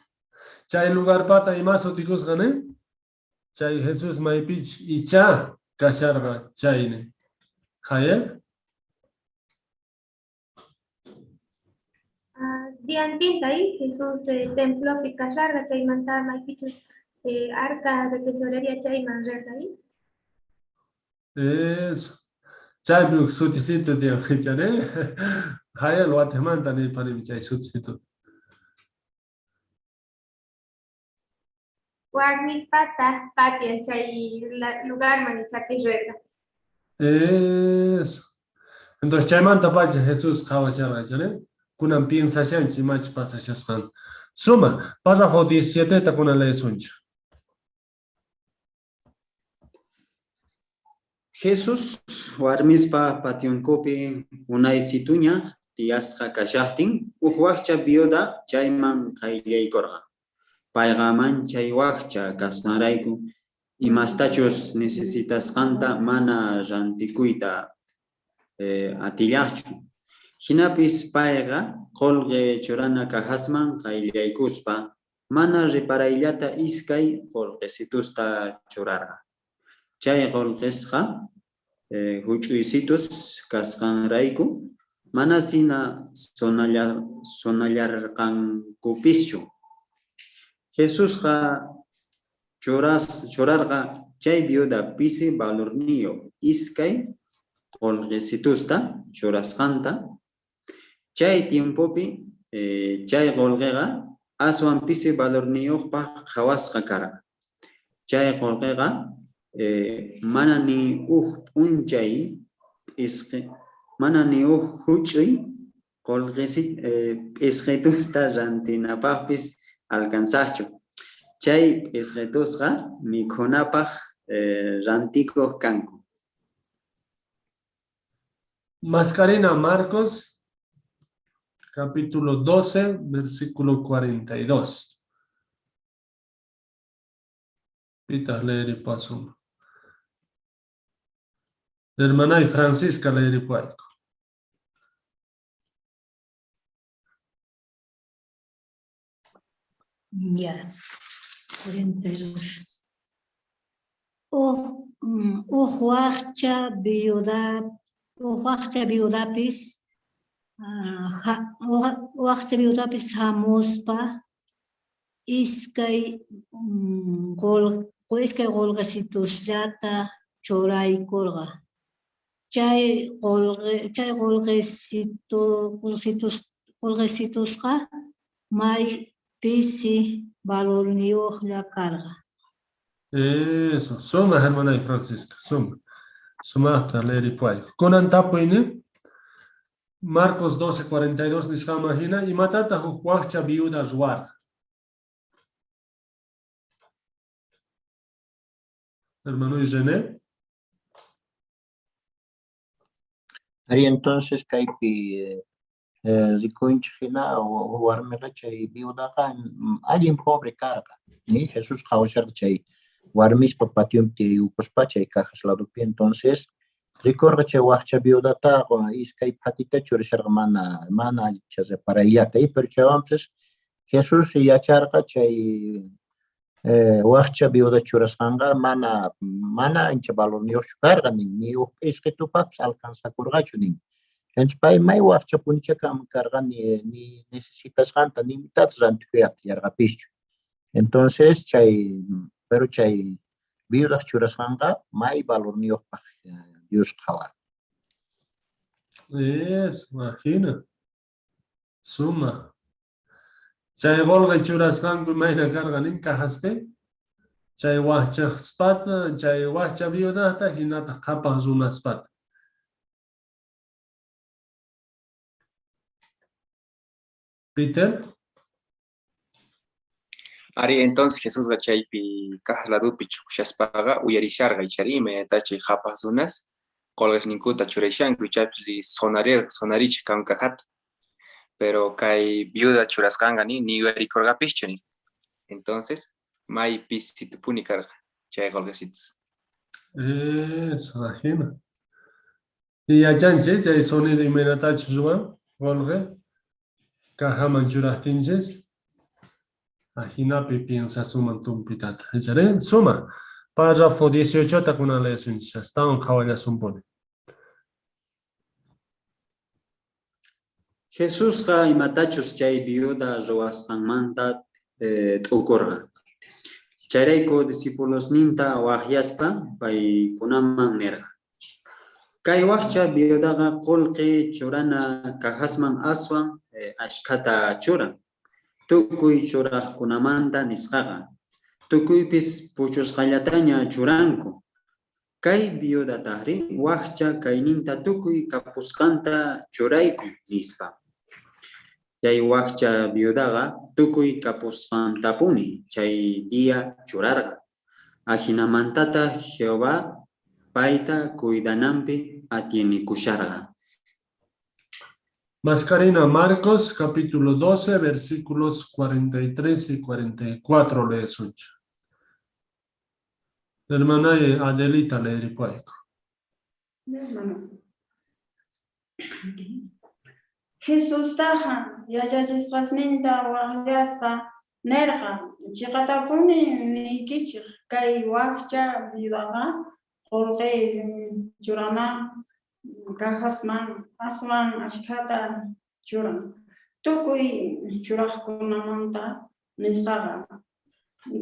Chay lugar pata ima sutikusqa, ne? Chay Jesús maypich icha kasharqa chayne. Jael? Diantinta ahí Jesús templopi kasharqa chaymanta maypichus arca de tesorería chayman rerqa ahí. Eso. Chaypi uj sutisito tiyan, ne? Jael watejmanta nirpanimi chay sutisito. Warmispata patian chay lugarman ichapis rerqa. Eso. Entonces chaymanta pacha Jesús qhawasharqa, ne? Kunan piensashanchis imachus pasashasqanta. Suma, párrafo 17 ta kunan leesunchik. Jesús warmispa pationkupi unaysituña tiyasqa kashajtin, uj wajcha viuda chayman qayllaykorqa. Payqa manchay wajcha kasqanrayku imastachus necesitasqanta mana rantikuyta atillajchu. Jinapis payqa qolqe churana cajasman qayllaykuspa mana reparayllata iskay qolqesitusta churarqa. Chay qolqesqa huch'uysitus kasqanrayku mana sina sonallarqankupischu. Jesusqa churarqa chay viuda pisi valorniyo iskay qolqesitusta churasqanta. Chay tiempopi chay qolqeqa aswan pisi valorniyojpaj qhawasqa karqa. Chay qolqeqa mana ni uj p'unchay mana ni uj huch'uy p'isqitusta rantinapajpis alcanzajchu. Chay p'isqitusqa mikhunapaj rantikoj kanku. Mascarena Marcos, capítulo 12, versículo 42. Pitas leer paso. Hermana y Francisca leer puaico. Ya, 42. Uj wajcha viudapis, wajcha viudapis hamuspa iskay qolqesitushllata churaykurqa. Chay qolqe chay qolqesitu qolqesitus qolqesitusqa may pisi valorniyojlla karqa. Eso, sumaj hermanay Francisca, sumaj. Sumajta leeripuwayku. Kunan tapuyni, Marcos 12:42 nisqanman jina, imatataj uj wajcha viuda ruwarqa? Hermano René. Ari entonces kaypi rikunchej jina warmeqa chay viudaqa allin pobre karqa. Ni Jesús qhawasharqa chay warmispa pationpi tiyayukuspa chay cajas ladopi entonces rikorqa chay wajcha viudata iskay phatita churasharqa mana mana ancha reparayllata pero chaywanpis Jesús yacharqa chay wajcha viuda churasqanqa mana mana ancha valorniyojchu karqa nin ni uj p'isqitupajpis alcanzakurqachu nin. Entonces pay may wajcha puncha karqa ni ni necesitasqanta ni mitata rantikuyta atillarqapischu. Entonces chay pero chay viudaj churasqanqa may valorniyojpaj Dios qhawarqa. Eso, imagina. Suma. Chay qolqe churasqanku imayna karqa nin cajaspi? Chay wajchajspata, chay wajcha viudajta hinataq qhapaq runaspata. Peter? Ari, entonces Jesusqa chaypi caja ladopi chukushaspaqa uyarisharqa ichari imaynata chay qhapaq runas qolqesninkuta churashanku ichapis sonarir sonarichej kan cajata. Pero kay viuda churasqanqa ni ni yuyarikorqapischu ni. Entonces, may pisitupuni karqa chay qolqesitas. Eso, ajina. Y yachanchis chay sonido imaynatachus ruwan qolqe cajaman churajtinchis. Ajinapi piensasuman tumpitata. Ichari? Suma. Párrafo 18 ta kunan leesunchis. Astawan qhawallasunpuni. Jesusqa imatachus chay viuda ruwasqanmanta t'ukorqa. Chayrayku discipulosninta wajyaspa paykunaman nerqa: Kay wajcha viudaqa qolqe churana cajasman aswan ashkhata churan, tukuy churajkunamanta nisqaqa. Tukuypis puchusqallataña churanku. Kay viudatajrí wajcha kayninta tukuy kapusqanta churaykun, nispa. Chay wajcha viudaqa tukuy kapusqantapuni chay día churarqa. Ajinamantataj Jehová payta cuidananpi atienekusharqa. Mascarina, Marcos capítulo 12, versículos 43 y 44 leesunchej. Hermana Adelita leeripuwayku. Hermano. Jesustaqa yachachisqasninta wajyaspa nerqa, Cheqatapuni niykichej, kay wajcha viudaqa qolqe churana cajasman aswan ashkhata churan, tukuy churajkunamanta nisqaqa.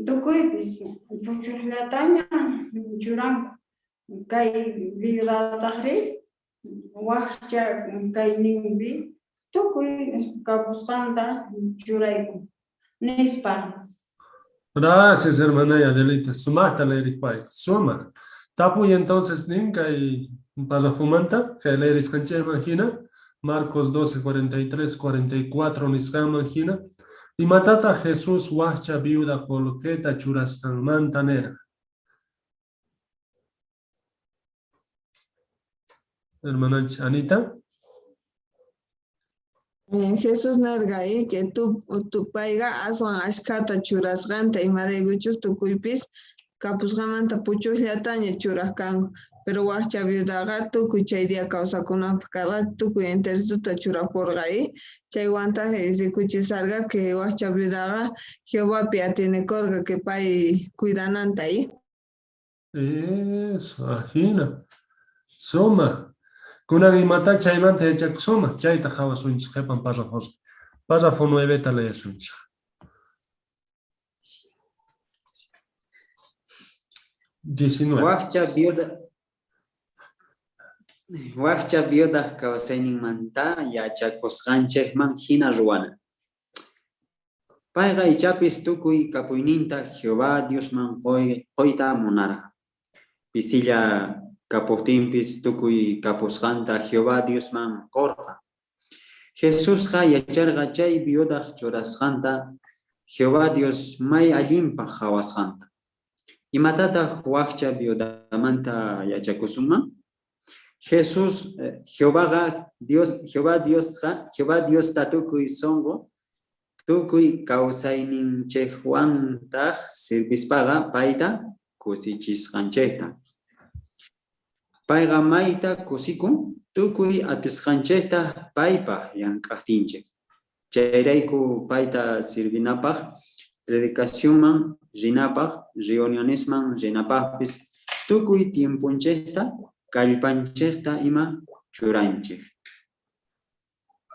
Tukuypis puchojllataña churanku, kay viudatajrí wajcha kayninpi tukuy kapusqanta churaykun, nispa. Gracias, hermana Adelita. Sumajta leeripuwayku. Sumaj. Tapuy entonces nin kay parrafomanta, kay leerisqanchejman jina, Marcos 12, 43, 44 nisqanman jina, imatataj Jesús wajcha viuda qolqeta churasqanmanta nerqa? Hermananchis Anita. Jesús nerqa que payqa aswan ashkhata churasqanta, imaraykuchus tukuypis kapusqanmanta puchojllataña churaj kanku. Pero wajcha viudaqa tukuy chay día kawsakunanpaj karqa, tukuy enterituta churaporqa. Chaywantaj rikuchisarqa que wajcha viudaqa Jehovapi atienekorqa que pay cuidananta. Eso, ajina. Suma. Kunan imata chaymanta yachakusuma, chayta qhawasunchis qhepan párrafospi. Párrafo 9 ta leesunchis. 19. Wajcha viuda. Wajcha viudaj kawsayninmanta yachakusqanchejman jina ruwana. Payqa ichapis tukuy kapuyninta Jehová Diosman qoyta munarqa. Pisilla kapojtinpis tukuy kapusqanta Jehová Diosman qorqa. Jesusqa yacharqa chay viudaj churasqanta Jehová Dios may allinpaj qhawasqanta. Imatataj wajcha viudamanta yachakusunman? Jesús, Jehovaqa Dios, Jehová Diosqa, Jehová Diosta tukuy sonqo, tukuy kawsayninchejwantaj sirvispaqa payta kusichisqanchejta. Payqa mayta kusikun tukuy atisqanchejta paypaj llank'ajtinchej. Chayrayku payta sirvinapaj, predicacionman rinapaj, reunionesman rinapajpis tukuy tiemponchejta, kallpanchejta ima churanchej.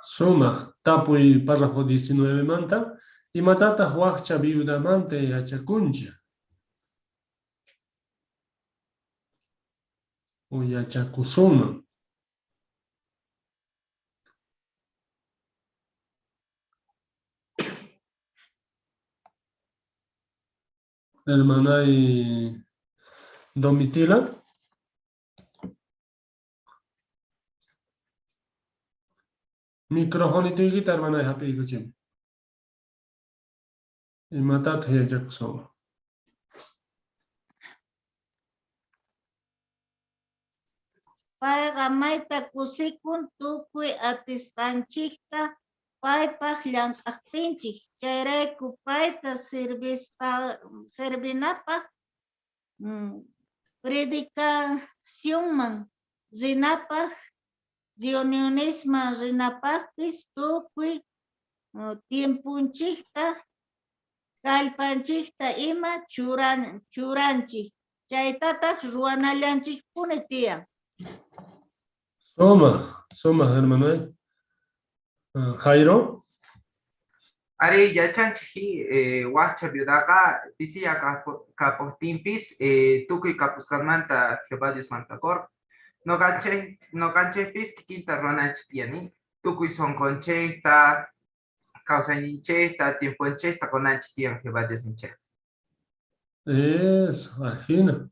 Sumaj tapuy párrafo 19 manta, imatataj wajcha viudamanta yachakunchej? O yachakusunman. Hermanay Domitila. Microfonitoykita hermanay jap'iykuchim. Imatataq yachakusunman? Payqa mayta kusikun tukuy atisqanchikta paypaq llank'aqtinchik, chayrayku payta sirvispa servinapaq predicacionman rinapaq, reunionesman rinapaqpis tukuy tiemponchikta, kallpanchikta ima churanchik. Chaytataq ruwanallanchikpuni tiyan. Sumaj, sumaj hermano. Jairo. Ari yachanchik wajcha viudaqa pisilla kapojtinpis tukuy kapusqanmanta Jehová Diosmanta qorqa. Noqanchejpis kikinta ruwananchik tiyani. Tukuy sonqonchejta, kawsayninchejta, tiemponchejta qonanchik tiyan Jehová Diosninchej. Eso, ajina.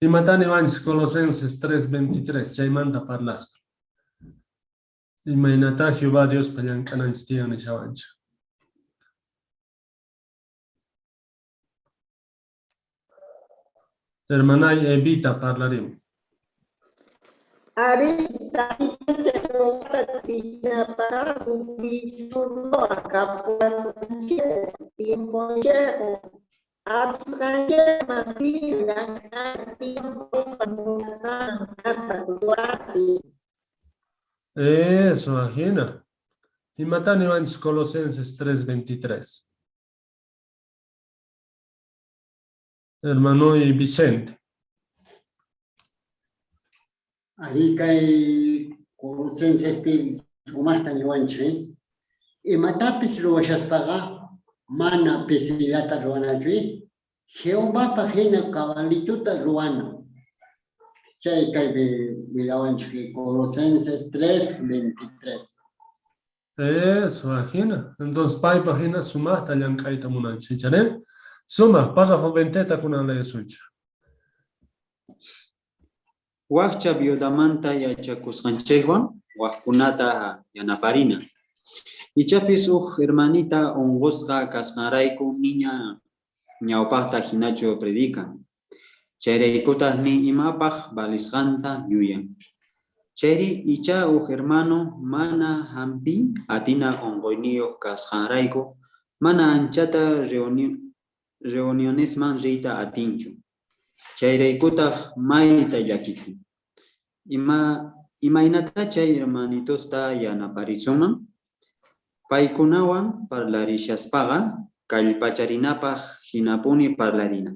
Imatá niwanchis Colosenses 3:23 chaymanta parlaspa. Imaynatá Jehová Diospa llank'ananchis tiyan nishawanchik. Hermanay Evita parlarimu. Ari Eso, ajina. Imatá niwanchis Colosenses 3:23. Hermano y Vicente. Ari kay Colosensespi sumajta niwanchik, imatapis ruwashaspaqa mana pisillata ruwanachu, Jehovapaj hina cabalituta ruwana. Chay kaypi willawanchik Colosenses 3:23. Eso, ajina. Entonces, paypaj hina sumajta llank'ayta munanchik, ichari? Sumaj, párrafo 20 kunan leesunchik. Wajcha viudamanta yachakusqanchejwan wajkunata yanaparina. Ichapis uj hermanita unqusqa kasqanrayku niña ñawpajta hinachu predican. Chayraykutaj ni imapaj valisqanta yuyan. Chayri icha uj hermano mana hampi atina unquyniyuq kasqanrayku mana anchata reunionesman riyta atinchu. Chayraykutaj mayta llakikun. Imaynata chay hermanitosta yanaparisunman? Paykunawan parlarishaspaqa kallpacharinapaj hinapuni parlarina.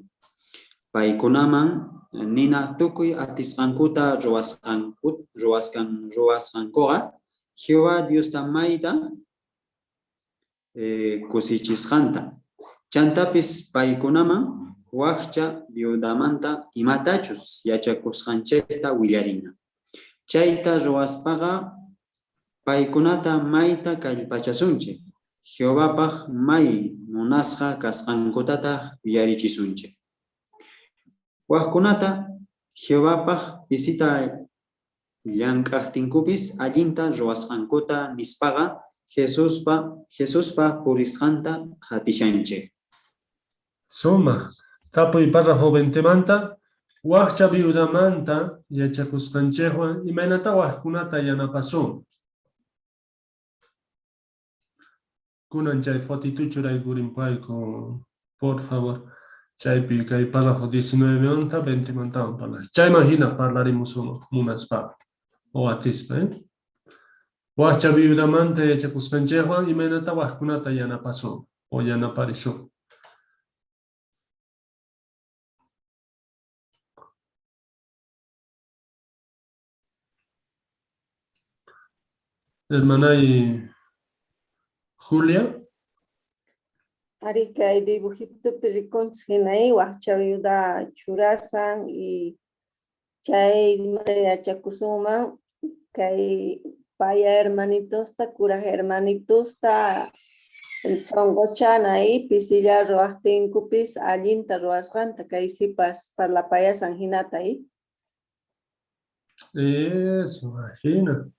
Paykunaman nina tukuy atisqankuta ruwasqankuqa Jehová Diosta mayta kusichisqanta. Chantapis paykunaman wajcha viudamanta imatachus yachakusqanchejta willarina. Chayta ruwaspaqa paykunata mayta kallpachasunchej, Jehovapaj may munasqa kasqankutataj yuyarichisunchej. Wajkunata Jehovapaj pisita llank'ajtinkupis allinta ruwasqankuta nispaqa Jesuspa purisqanta qhatishanchej. Sumaj. Tapuy párrafo 20manta, wajcha viudamanta yachakusqanchejwan imaynatá wajkunata yanapasun? Kunan chay fotito churaykurinpayku, por favor. Chaypi kay párrafo 19manta 20mantawan parlashan. Chayman jina parlarimusunman munaspaqa o atispa, eh? Wajcha viudamanta yachakusqanchejwan imaynatá wajkunata yanapasun o yanaparisun? Hermanay Julia. Arí, kay dibujitupi rikunchis jina wajcha viuda churasan y chay yachakusunman kay paya hermanitosta, kuraj hermanitosta sonqochana pisilla ruwajtinkupis allinta ruwasqanta kay sipas parlapayasan jinata. Eso, ajina.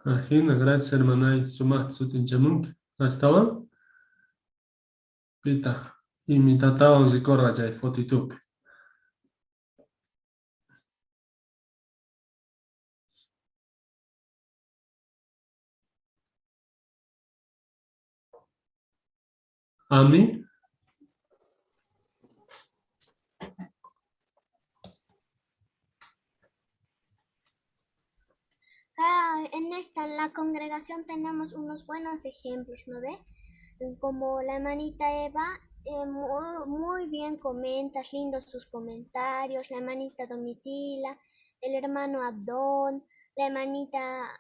Ajina, gracias hermanay, sumaqta sut'inchamunki. Astawan? Pitaq imitatawan rikorqa chay fotitupi? Ami? Ah, en esta, en la congregación tenemos unos buenos ejemplos, ¿no ve? Como la hermanita Eva, muy, muy bien comentas, lindos sus comentarios, la hermanita Domitila, el hermano Abdón, la hermanita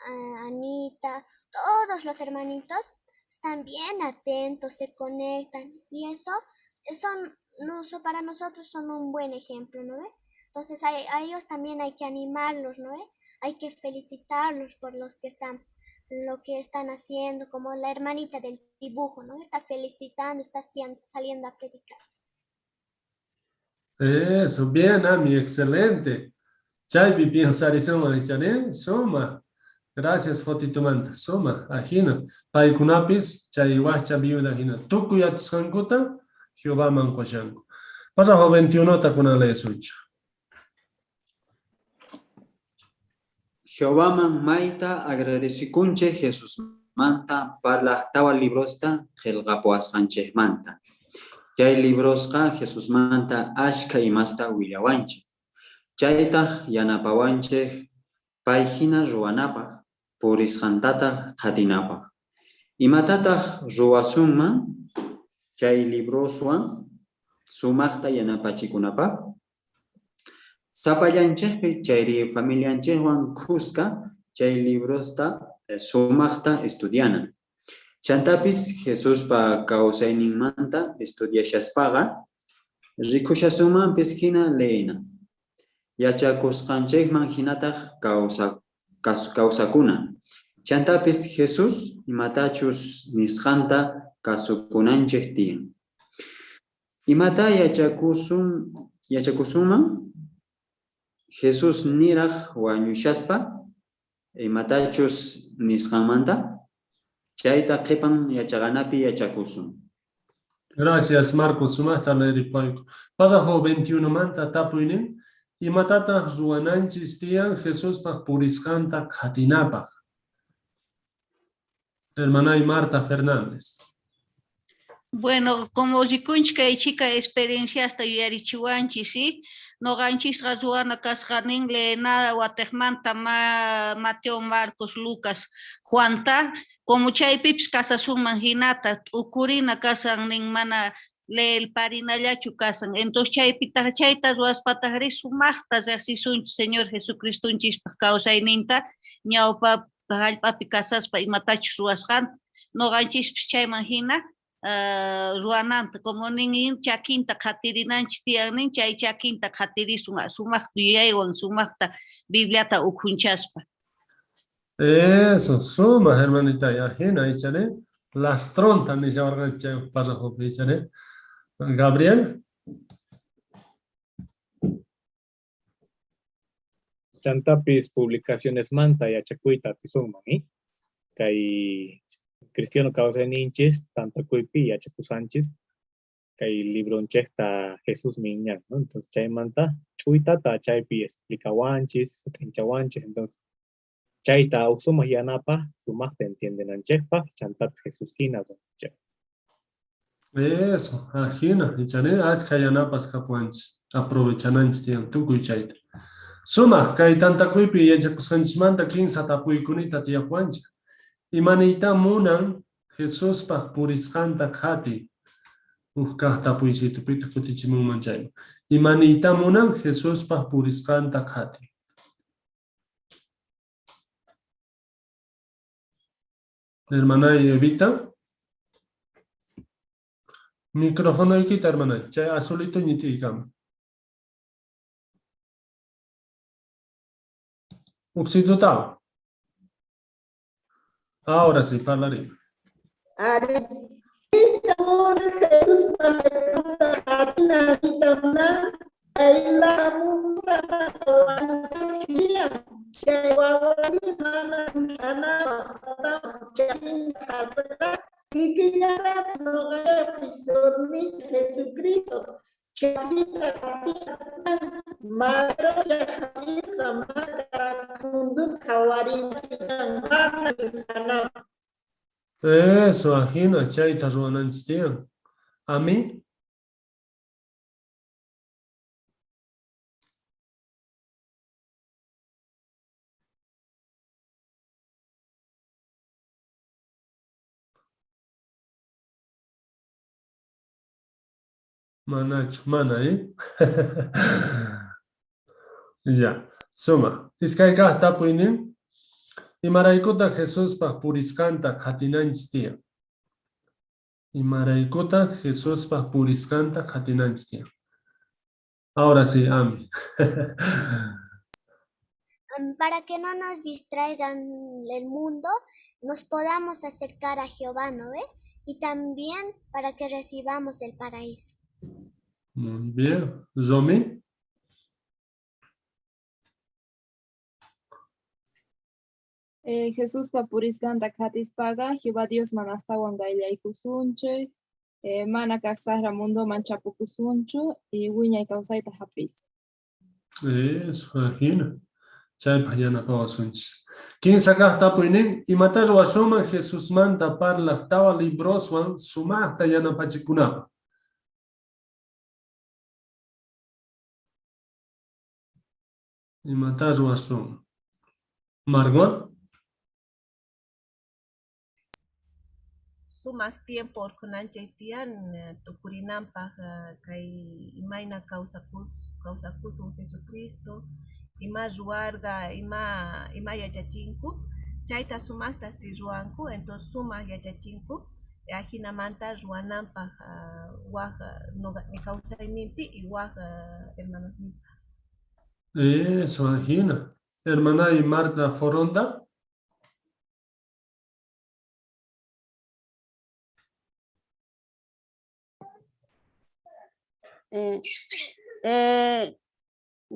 Anita, todos los hermanitos están bien atentos, se conectan y eso no, para nosotros son un buen ejemplo, ¿no ve? Entonces a ellos también hay que animarlos, ¿no ve? Hay que felicitarlos por los que están, lo que están haciendo, como la hermanita del dibujo, ¿no? Está felicitando, está saliendo a predicar. Eso, bien, Ami, excelente. Chaypi piensarisunman ichari, suma. Gracias, fotitumanta. Suma, ajina. Paykunapis chay wajcha viuda jina. Tukuy atisqankuta Jehovaman qoshanku. Párrafo 21ta kunan leesunchej. Jehovaman mayta agradecikunchej Jesusmanta parlaj tawa librosta qhelqapuwasqanchejmanta. Chay librosqa Jesusmanta ashkha imasta willawanchej. Chaytaj yanapawanchej pay jina ruwanapaj, purisqantataj qhatinapaj. Imatataj ruwasunman chay libroswan sumajta yanapachikunapaj? Sapallanchejpi chayri familianchejwan khuska chay librosta sumajta estudiana. Chantapis Jesuspa kawsayninmanta estudiashaspaqa rikushasunmanpis jina leena. Yachakusqanchejman jinataj kawsakuna. Chantapis Jesús imatachus nisqanta kasukunanchej tiyan. Imata yachakusunman? Jesús niraj wañushaspa imatachus nisqanmanta chayta qhipan yachaqanapi yachakusun. Gracias, Marcos. Sumaqta leeripayku. Párrafo 21manta tapuynin, imatataq ruwananchis tiyan Jesuspaq purisqanta qhatinapaq? Hermanay Marta Fernández. Bueno, como rikunchik kay chika experienciasta yuyarichiwanchis, ¿sí? Noqanchisqa ruwana kasqanin leena watejmanta Mateo, Marcos, Lucas, Juanta, como chaypipis kasasunman jinata, t'ukurina kasan nin mana leelparinallachu kasan. Entonces chaypitaq chayta ruwaspatajri sumaqta riqsisunchis Señor Jesucristonchispaq kawsayninta ñawpa jallp'api kasaspa imatachus ruwasqanta. Noqanchispis chayman jina Ruwananta, como nin chakinta qhatirinanchik tiyan nin, chay chakinta qhatirisun sumaqta yuyaywan, sumaqta Bibliata ukhunchaspa. Eso, sumaj hermanita, ajina, ichari. Lastronta nishawarqanchik chay párrafopi, ichari. Gabriel. Chantapis publicacionesmanta yachakuyta atisunman, ¿eh? Kay cristiano kawsayninchis tantakuypi yachakusanchis kay libronchejta Jesús miñan, ¿no? Entonces chaymanta ch'uytata chaypi explicawanchis, sut'inchawanchis, entonces chayta uj sumaj yanapa sumajta entiendenanchejpaj chantapis Jesús jina ruwananchejpaj. Eso, ajina, ichari ashkha yanapas kapuwanchis, aprovechananchis tiyan tukuy chayta. Sumaj, kay tantakuypi yachakusqanchismanta kinsa tapuykunita tiyapuwanchik. Imaniytá munan Jesuspaj purisqanta qhatiy? Uj kaj tapuysitu, pitaq kutichimunman chayman. Imaniytá munan Jesuspaj purisqanta qhatiy? Hermanay Evita. Microfonoykita, hermanay. Chay azulito ñit'iykama. Ujsitutawan. Ahora sí, parlarí. Jesucristo Eso, ajina, chayta ruwananchis tiyan. A mí? Manachu, mana, ¿eh? Ya, suma. Iskay kaj tapuynin. Imaraykutaq Jesuspaj purisqanta qhatinanchis tiyan? Imaraykutaq Jesuspaj purisqanta qhatinanchis tiyan? Ahora sí, Ami. Para que no nos distraigan el mundo, nos podamos acercar a Jehová, ¿no ve? Y también para que recibamos el paraíso. Muy bien. Zomi. Jesuspa purisqanta qhatispaqa Jehová Diosman astawan qayllaykusunchik, mana kaq saqra mundoman chapukusunchu y wiñay kawsayta hap'isun. Eso, ajina. Chaypaq yanapawasunchis. Kinsa kaq tapuynin, imatá ruwasunman Jesusmanta parlaq tawa libroswan sumaqta yanapachikunapaq? Imatá ruwasunman? Margot. Sumaq tiempo urqhunanchik tiyan tukurinanpaq kay imayna kawsakusun Jesucristo, ima ruwarqa, ima yachachinku, chayta sumaqta si ruwanku, entonces sumaq yachachinku, ajinamanta ruwananpaq waj mi kawsayninpi y waj hermanosninpaq. Eso, ajina. Hermana y Marta Foronda.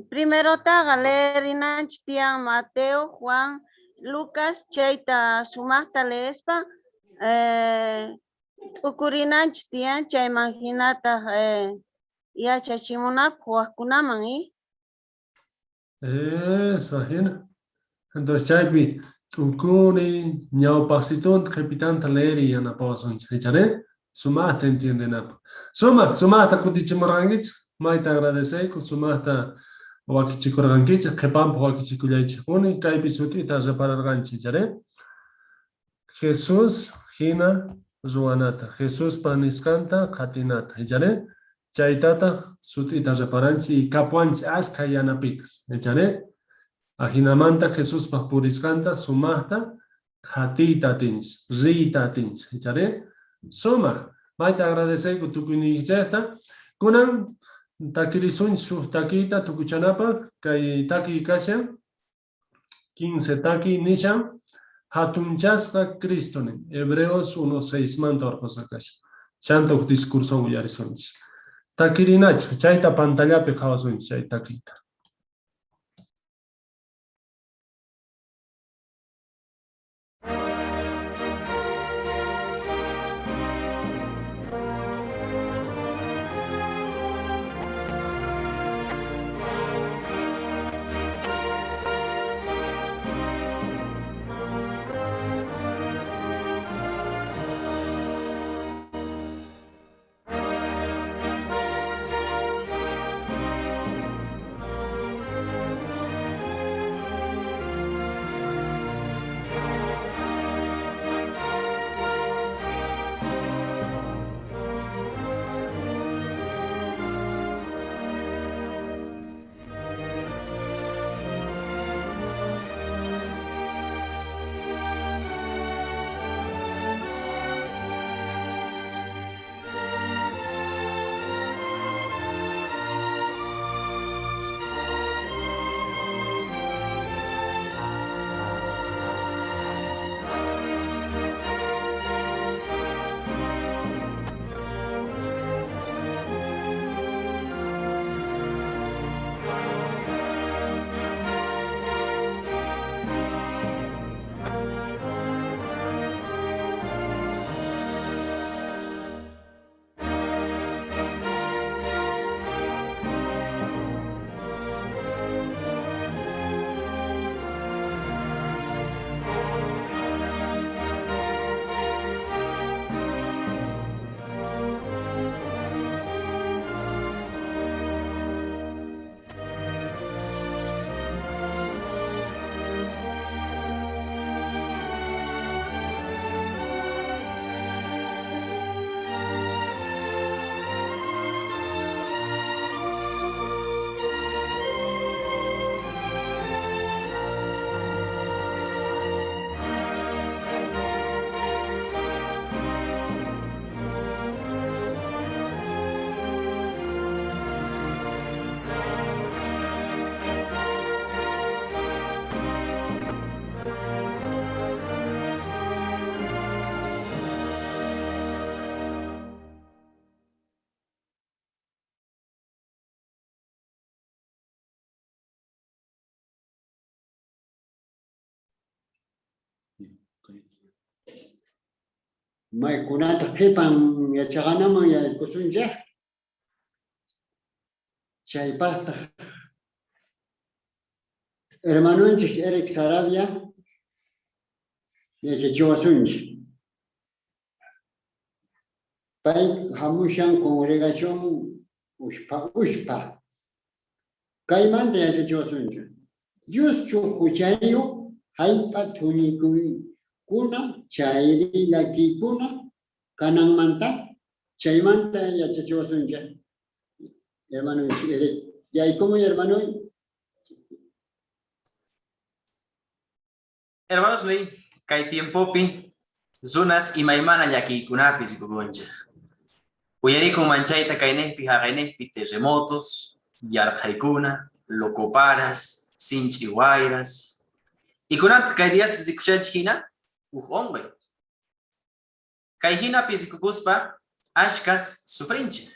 Primerotaqa leerinanchik tiyan Mateo, Juan, Lucas, chayta sumaqta leespa, t'ukurinanchik tiyan chayman hinataq yachachimunapaq wajkunaman, ¿eh? Eso, ajina. Entonces chaypi t'ukuri, ñawpaqsitunta qhipitanta leeri yanapawasunchik, ichari? Sumaqta entiendenapaq. Sumaq, sumaqta kutichimurqankichik, mayta agradeceyku, sumaqta wakichikurqankichik, qhipanpaq wakichikullaychikpuni, kaypi sut'ita repararqanchik, ichari? Jesús hina ruwanata, Jesuspa nisqanta qhatinata, ichari? Chaytataq sut'ita reparanchik y kapuwanchik askha yanapitas, ichari? Ajinamanta Jesuspa purisqanta sumaqta qhatiyta atinchik, riyta atinchik, ichari? Sumaq. Mayta agradeceyku tukuyniykichejta. Kunan takirisunchej uj takiyta tukuchanapaj, kay takiy kashan 15 takiy nishan jatunchasqa Cristo nin, Hebreos 1:6 manta orqhosqa kashan. Chanta uj discurso uyarisunchej. Takirinachej, chayta pantallapi qhawasunchej chay takiyta. Maykunataq qhipan yachaqanaman yaykusunchej? Chaypaqtaq hermanonchik Eric Sarabia yachachiwasunchik. Pay hamushan congregación ushpa ushpa. Kaymanta yachachiwasunchik. Dioschu huchayuq jallp'a thuñikuykuna chayri llakiykuna kananmanta chaymanta yachachiwasunchik. Hermanonchik Eric. Yaykumuy hermano. Hermanos ley, kay tiempopi runas imaymana llakiykunapi rikukunchej. Uyarikun manchayta kaynejpi jaqaynejpi terremotos, yarqhaykuna, locoparas, sinch'i wayras. Y kunantaj kay diaspi rikushanchej hina uj onqoy. Kay hinapi rikukuspa ashkas sufrinchej.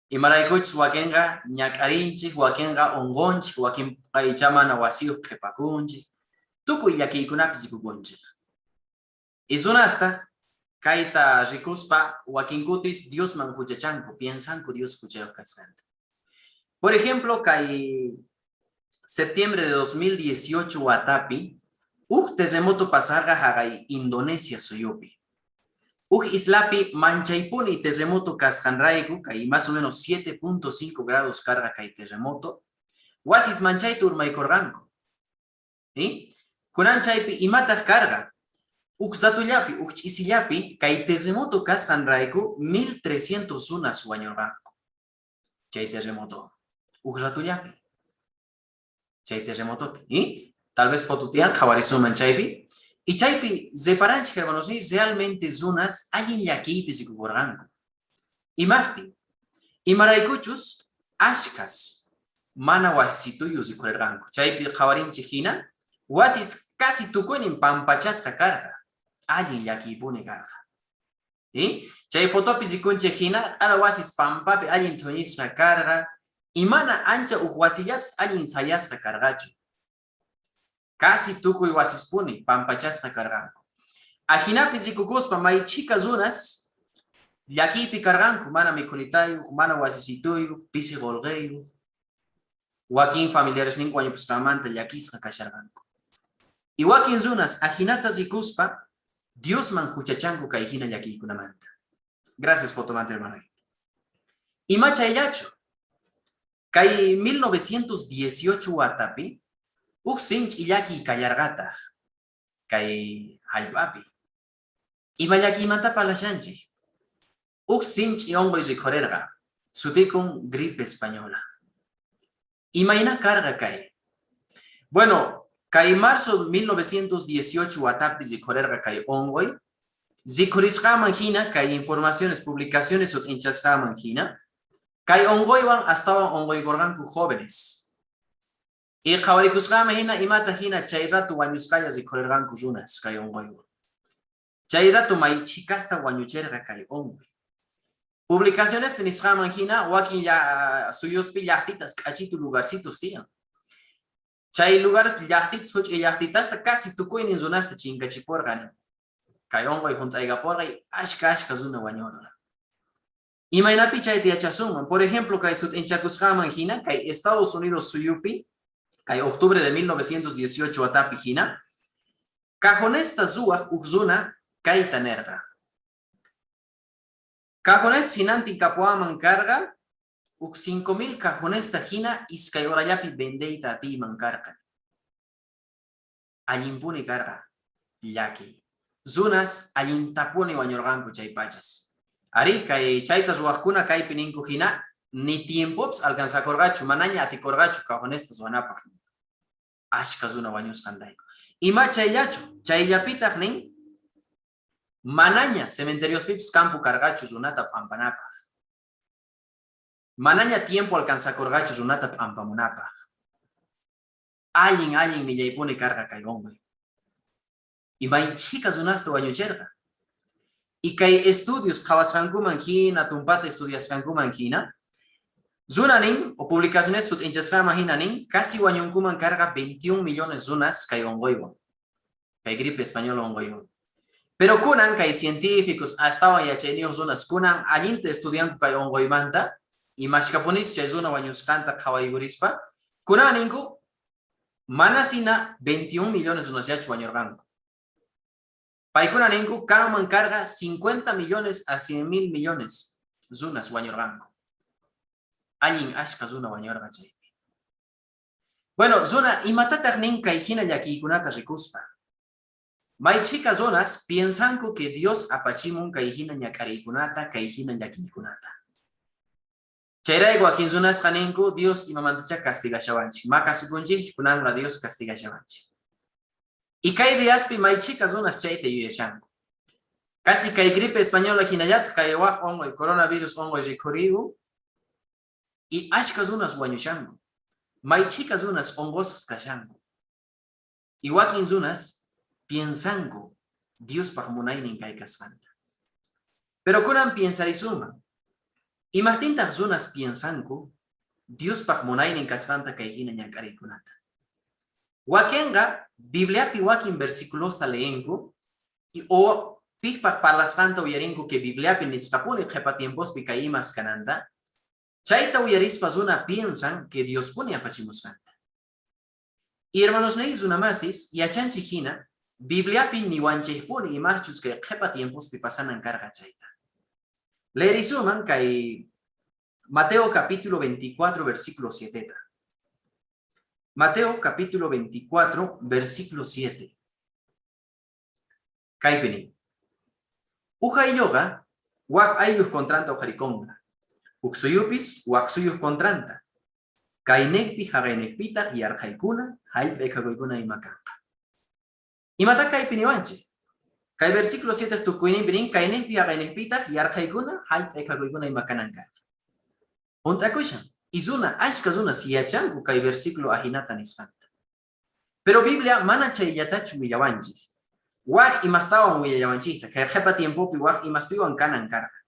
Imaraykuchus wakenqa ñak'arinchej, wakenqa onqonchej, wakenqa ichá mana wasiyuq qhipakunchej. Tukuy llakiykunapi rikukunchej. Y runastaj kayta rikuspa wakinkutis Diosman huchachanku, piensanku Dios huchayuq kasqanta. Por ejemplo, kay septiembre de 2018 watapi, uj terremoto pasarqa jaqay Indonesia suyupi. Uj islapi manchaypuni terremoto kasqanrayku, kay más o menos 7.5 grados karqa kay terremoto, wasis manchayta urmaykurqanku. ¿Sí? Kunan chaypi imataq karqa? Uj ratullapi, uj ch'isillapi, kay terremoto kasqanrayku 1300 runas wañurqanku. Chay terremoto. Uj ratullapi. Chay terremotopi. ¿Sí? Tal vez foto tiyan qhawarisuman chaypi. Y chaypi reparanchik, hermanos, ¿sí? Realmente runas allin llakiypi rikukurqanku. Imajtin? Imaraykuchus ashkhas mana wasisituyoj rikhurerqanku. Chaypi qhawarinchej jina, wasis casi tukuynin pampachasqa karqa, allin llakiypuni karqa. Chay fotopi rikunchej jina, q'ala wasis pampapi allin thuñisqa karqa y mana ancha uj wasillapis allin sayasqa karqachu. Casi tukuy wasispuni pampachasqa karqanku. Ajinapi rikukuspa may chhika runas llakiypi karqanku, mana mikhunitayoj, mana wasisituyoj, pisi qolqeyoj. Wakin familiaresninku wañupusqanmanta llakisqa kasharqanku. Y wakin runas ajinata rikuspa Diosman juchachanku kay jina llakiykunamanta. Gracias fotomanta, hermano. Ima chayllachu? Kay 1918 watapi uj sinch'i llakiy kallarqataj kay jallp'api. Ima llakiymanta parlashanchej? Uj sinch'i onqoy rikhurerqa, sutikun gripe española. Imayna karqa kay? Bueno, kay marzo 1918 watapi rikhurerqa kay onqoy, rikhurisqanman jina kay informaciones, publicaciones sut'inchasqanman jina, kay onqoywan astawan onqoykorqanku jóvenes. Y qhawarikusqanman jina imata jina chay rato wañusqalla rikhurerqanku runas kay onqoywan. Chay rato may chhikasta wañucherqa kay onqoy. Publicacionespi nisqanman jina wakin suyuspi llajtitas k'achitu lugarcitos tiyan. Chay lugar llajtitas juch'uy llajtitasta casi tukuynin runasta chinkachiporqa nin. Kay onqoy junt'aykaporqa y ashkha ashkha runa wañorqa. Imaynapi chayta yachasunman? Por ejemplo, kay sut'inchakusqanman jina, kay Estados Unidos suyupi, kay octubre de 1918 watapi jina, cajonesta ruwaj uj runa kayta nerqa. Cajones jinantin kapuwanman karqa, uj 5000 cajonesta jina iskay horallapi vendeyta atiyman karqa. Allinpuni karqa llakiy. Runas allintapuni wañorqanku chay pachas. Arí, kay chayta ruwajkuna kaypi ninku jina, ni tiempopis alcanzakorqachu, manaña atikorqachu cajonesta ruwanapaj. Ashkha runa wañusqanrayku. Ima chayllachu, chayllapitaj nin, manaña cementeriospipis campo karqachu runata p'ampanapaj. Manaña tiempo alcanzakorqachu runata p'ampamunapaj. Allin, allin millaypuni karqa kay onqoy. Y may chhika runasta wañucherqa. Y kay estudios qhawasqankuman jina, tumpata estudiasqankuman jina, runa nin, o publicaciones sut'inchasqanman jina nin, casi wañunkuman karqa 21 millones runas kay onqoywan, kay gripe española onqoywan. Pero kunan kay científicos astawan yachayniyoj runas kunan allinta estudianku kay onqoymanta, y mashkapunichu chay runa wañusqanta qhawaykurispa, kunan ninku, mana sina 21 millones runasllachu wañurqanku. Paykuna ninku kanman karqa 50 millones a 100 mil millones runas wañurqanku. Allin ashkha runa wañurqa chaypi. Bueno, runa, imatataj nin kay jina llakiykunata rikuspa? May chhika runas piensanku que Dios apachimun kay jina ñak'ariykunata, kay jina llakiykunata. Chayrayku wakin runasqa ninku Dios imamantachá castigashawanchik, ma kasukunchikchu kunanqa Dios castigashawanchik. Y kay diaspi may chhika runas chayta yuyashanku. Casi kay gripe española jinallataj kay waj onqoy, coronavirus onqoy rikhurigun, y ashkha runas wañushanku. May chhika runas onqosqas kashanku. Y wakin runas piensanku Diospaj munaynin kay kasqanta. Pero kunan piensarisunman, imajtintaj runas piensanku Diospaj munaynin kasqanta kay jina ñak'ariykunata? Wakenqa Bibliapi wakin versiculosta leenku y o pejpaj parlasqanta uyarinku que Bibliapi nisqapuni qhepa tiempospi kay imas kananta, chayta uyarispa runa piensan que Diospuni apachimusqanta. Y hermanosniy runamasis, yachanchej jina, Bibliapi niwanchejpuni imajchus kay qhepa tiempospi pasanan karqa chayta. Leerisuman kay Mateo capítulo 24, versículo 7. Mateo capítulo 24, versículo 7. Kaypi nin, Uj aylloqa waj aylluj contranta oqharikonqa, uj suyupis waj suyuj contranta. Kaynejpi jaqaynejpitaj yarqhaykuna, jallp'a ikhakuykuna ima kanqa. Imatá kaypi niwanchej? Kay versículo 7 tukuyninpi nin, kaynejpi jaqaynejpitaj yarqhaykuna, jallp'a ikhakuykuna ima kanan karqa. Junt'akushan. Y runa, ashka runas yachanku kay versículo ajinata nisqanta. Pero Biblia mana chayllatachu willawanchej. Waj imastawan willallawanchejta, kay qhepa tiempopi waj imaspiwan kanan karqa.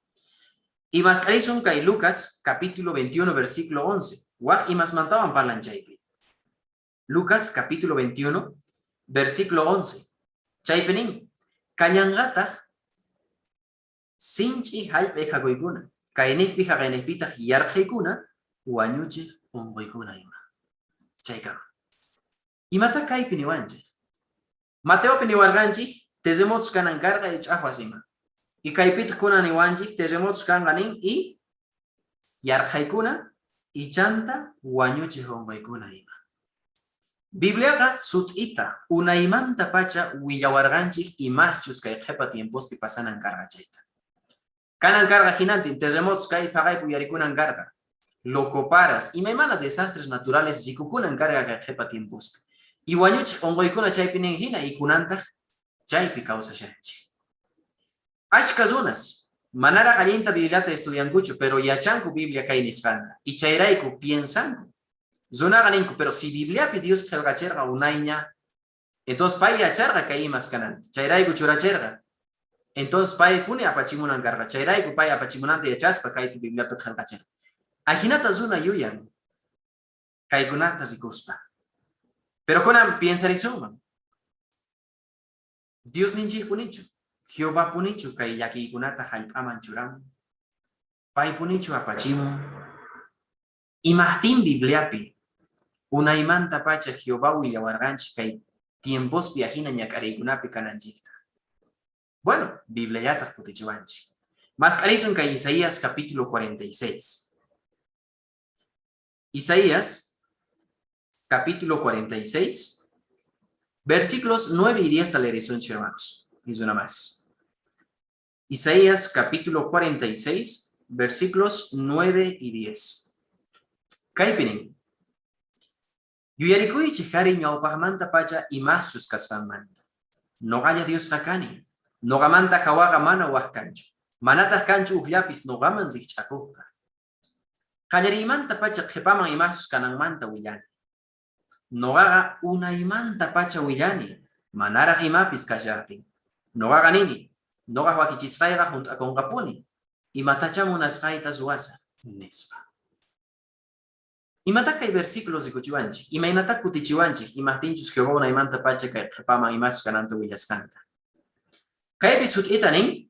Imask'arisun kay Lucas capítulo 21 versículo 11. Waj imasmantawan parlan chaypi. Lucas capítulo 21 versículo 11. Chaypi nin, kallanqataj sinch'i jallp'a ikhakuykuna, kaynejpi jaqaynejpitaj yarqhaykuna, wañuchej onqoykuna ima. Chaykama. Imatá kaypi niwanchej? Mateopi niwarqanchej terremotos kanan karqa y ch'ajwas ima. Y kaypitaj kunan niwanchej terremotos kanqa nin y yarqhaykuna y chanta wañuchej onqoykuna ima. Bibliaqa sut'ita unaymantapacha willawarqanchej imaschus kay qhepa tiempospi pasanan karqa chayta. Kanan karqa jinantin terremotos kay phaqaypi uyarikunan karqa, locoparas, imaymana desastres naturales rikukunan karqa kay qhepa tiempospi. Y wañuchej onqoykuna chaypi nin jina y kunantaj chaypi kawsashanchej. Ashka runas manaraj allinta Bibliata estudiankuchu, pero yachanku Biblia kay nisqanta y chayrayku piensanku. Runaqa ninku, pero si Bibliapi Dios qhelqacherqa unayña, entonces pay yacharqa kay imas kananta, chayrayku churacherqa. Entonces paypuni apachimunan karqa, chayrayku pay apachimunanta yachaspa kayta Bibliapi qhelqacherqa. Ajinata runa yuyan kaykunata rikuspa. Pero kunan piensarisunman. Diosninchejpunichu, Jehovapunichu kay llakiykunata jallp'aman churamun? Paypunichu apachimun? Imajtín Bibliapi unaymantapacha Jehová willawarqanchej kay tiempospi ajina ñak'ariykunapi kananchejta? Bueno, Bibliallataj kutichiwanchej. Mask'arisun kay Isaías capítulo 46. Isaías capítulo 46, versículos 9 y 10 leerisunchej, hermanos. Y una más. Isaías capítulo 46, versículos 9 y 10. Kaypi nin. Yuyarikuychej ari ñawpajmantapacha imaschus kasqanmanta. Noqalla Diosqa kani. Noqamanta jawaqa mana waj kanchu. Manataj kanchu ujllapis noqaman rijch'akojqa. Qallariymantapacha qhepaman imaschus kananmanta willani. Noqaqa unaymantapacha willani, manaraj imapis kashajtin. Noqaqa nini, noqaj wakichisqayqa junt'akonqapuni, imatachá munasqayta ruwasaj, nispa. Imatá kay versículos rikuchiwanchej? Imaynatá kutichiwanchej imajtinchus Jehová unaymantapacha kay qhepaman imaschus kananta willasqanta? Kaypi sut'ita nin,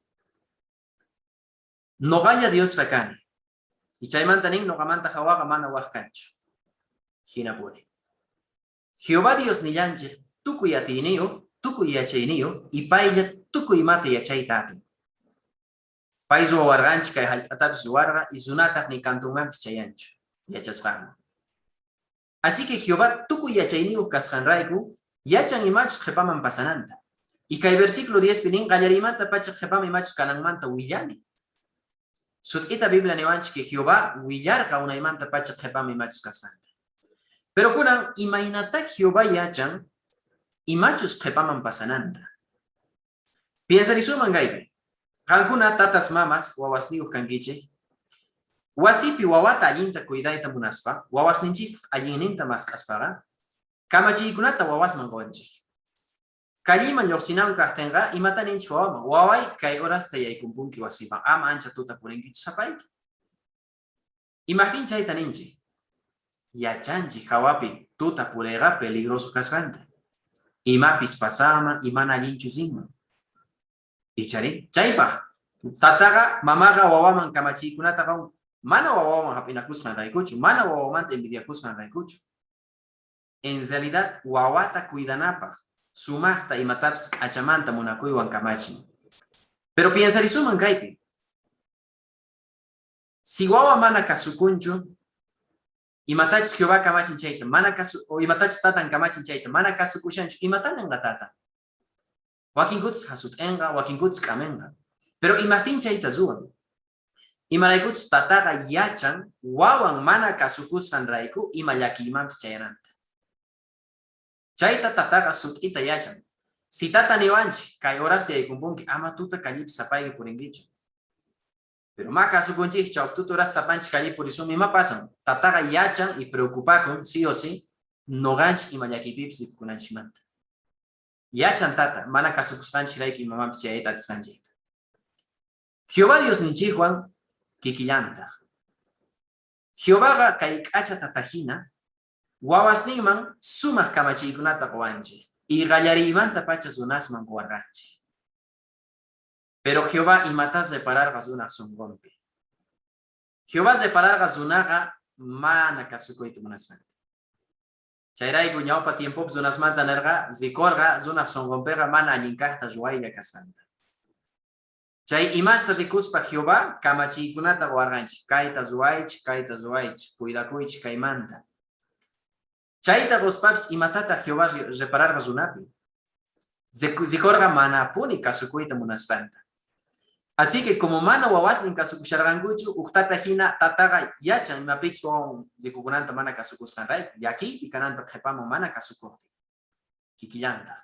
Noqalla Diosqa kani. Y chaymanta nin, noqamanta jawaqa mana waj kanchu. Jinapuni. Jehová Diosnillanchej tukuy atiyniyoj, tukuy yachayniyoj y paylla tukuy imata yachayta atin. Pay ruwawarqanchej kay jallp'atapis ruwarqa y runataj ni kantunmanpis chayanchu yachasqanman. Así que Jehová tukuy yachayniyoj kasqanrayku yachan imachus qhepaman pasananta. Y kay versículo 10 pi nin, qallariymantapacha qhepaman imachus kananmanta willani. Sut'ita Biblia niwanchej que Jehová willarqa unaymantapacha qhepaman imachus kasqanta. Pero kunan, imaynatá Jehová yachan imachus qhepaman pasananta? Piensarisunman kaypi. Qankuna tatas mamas wawasniyoj kankichej. Wasipi wawata allinta cuidayta munaspa, wawasninchejpaj allinninta mask'aspaqa, kamachiykunata wawasman qonchej. Calliman llojsinanku kajtenqa, imatá ninchej wawaman? Waway, kay horasta yaykumpunki wasiman, ama ancha tuta purinkichu sapayki. Imajtín chayta ninchej? Yachanchej jawapi tuta pureyqa peligroso kasqanta. Imapis pasanman y mana allinchu rinman. Icharí? Chaypaj, tataqa, mamaqa wawaman kamachiykunata qon, mana wawawan jap'inakusqanraykuchu, mana wawamanta envidiakusqanraykuchu. En realidad, wawata cuidanapaj, sumajta imatapis k'achamanta munakuywan kamachin. Pero piensarisunman kaypi. Si wawa mana kasukunchu, imatachus Jehová kamachin chayta, mana kasu, o imatachus tatan kamachin chayta, mana kasukushanchu, imatá nenqa tatan? Wakin kutis jasut'enqa, wakin kutis k'amenqa. Pero imajtín chayta ruwan? Imaraykuchus tataqa yachan wawan mana kasukusqanrayku ima llakiymanpis chayananta. Chayta tataqa sut'ita yachan. Si tata niwanchej, kay horasta yaykumpunki, ama tuta callepi sapayki purinkichu. Pero ma kasukunchej, chawpi tuta horas sapanchej callepi purisunman, ima pasan? Tataqa yachan y preocupakun, sí o sí, noqanchej ima llakiypipis rikukunanchejmanta. Yachan tata, mana kasukusqanchejrayku imamanpis chayayta atisqanchejta. Jehová Diosninchejwan kikillantaj. Jehovaqa kay k'acha tata jina, wawasninman sumaj kamachiykunata qowanchej y qallariymantapacha runasman qowarqanchej. Pero Jehová imatá repararqa runaj sonqonpi? Jehová repararqa runaqa mana kasukuyta munasqanta. Chayrayku ñawpa tiempopi runasmanta nerqa, rikorqa runaj sonqonpeqa mana allin kajta ruwaylla kasqanta. Chay imasta rikuspa Jehová kamachiykunata qowarqanchej, kayta ruwaychej, kayta ruwaychej, cuidakuychej kaymanta. Chayta qospapis imatataj Jehová repararqa runapi? Rikorqa manapuni kasukuyta munasqanta. Así que como mana wawasnin kasukusharqankuchu, uj tata jina tataqa yachan imapichus wawan rikukunanta mana kasukusqanrayku, llakiypi kananta qhepaman mana kasukojtin. Kikillantaj.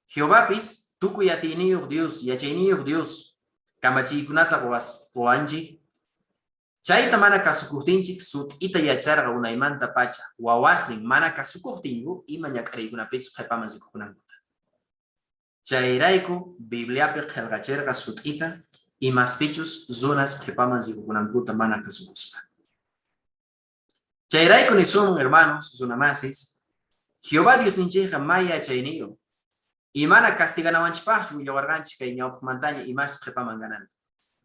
Jehovapis tukuy atiyniyoj Dios, yachayniyoj Dios, kamachiykunata qowanchej. Chayta mana kasukojtinchej sut'ita yacharqa unaymantapacha wawasnin mana kasukojtinku ima ñak'ariykunapichus qhepaman rikukunankuta. Chayrayku Bibliapi qhelqacherqa sut'ita imaspichus runas qhepaman rikukunankuta mana kasukuspa. Chayrayku nisunman, hermanos, runamasis, Jehová Diosninchejqa may yachayniyoj y mana castiganawanchejpajchu willawarqanchej kay ñawpajmantaña imas qhepaman kananta,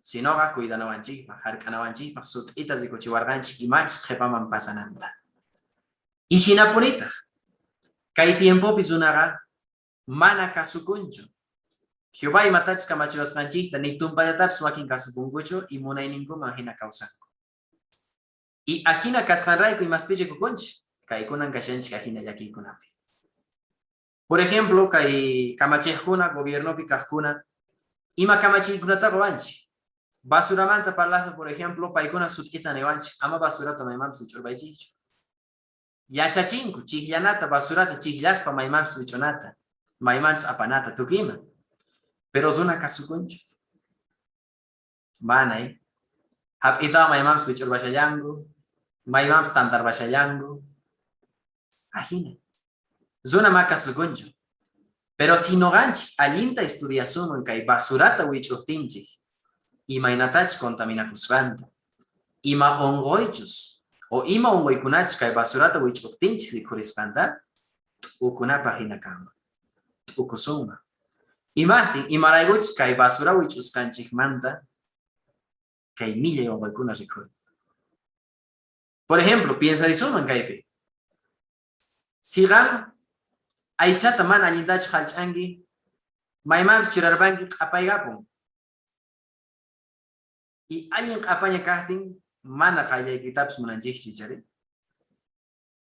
sinoqa cuidanawanchejpaj, jark'anawanchejpaj sut'ita rikuchiwarqanchej imachus qhepaman pasananta. Y jinapunitaj, kay tiempopi runaqa mana kasukunchu. Jehová imatachus kamachiwasqanchejta ni tumpallatapis wakin kasukunkuchu y munayninkuman jina kawsanku. Y ajina kasqanrayku imaspi rikukunchej, kaykunan kashanchej ajina llakiykunapi. Por ejemplo, kay kamachejkuna, gobiernopi kajkuna, ima kamachiykunata qowanchej. Basuramanta parlaspa, por ejemplo, paykuna sut'ita niwanchej, ama basurata maymanpis wich'urpaychejchu. Yachachinku chijllanata, basurata chijllaspa maymanpis wich'unata, maymanchus apanata, tukuy ima. Pero runa kasukunchu. Mana, eh? Hap'itawan maymanpis wich'urpashallanku, maymanpis tantarpashallanku. Ajina. Runa ma kasukunchu. Pero si noqanchej allinta estudiasunman kay basurata wich'ujtinchej, imaynatachus contaminakusqanta, ima onqoychus o ima onqoykunachus kay basurata wich'ujtinchej rikhurisqanta, t'ukunapaj jina kanman. T'ukusunman. Imajtin, imaraykuchus kay basura wich'usqanchejmanta kay millay onqoykuna rikhurin. Por ejemplo, piensarisunman kaypi. Si qan aychata mana allintachu jallch'anki, maymanpis churarpanki q'apaykapun. Y allin q'apaña kajtin, mana qayllaykitapis munanchejchu, ichari?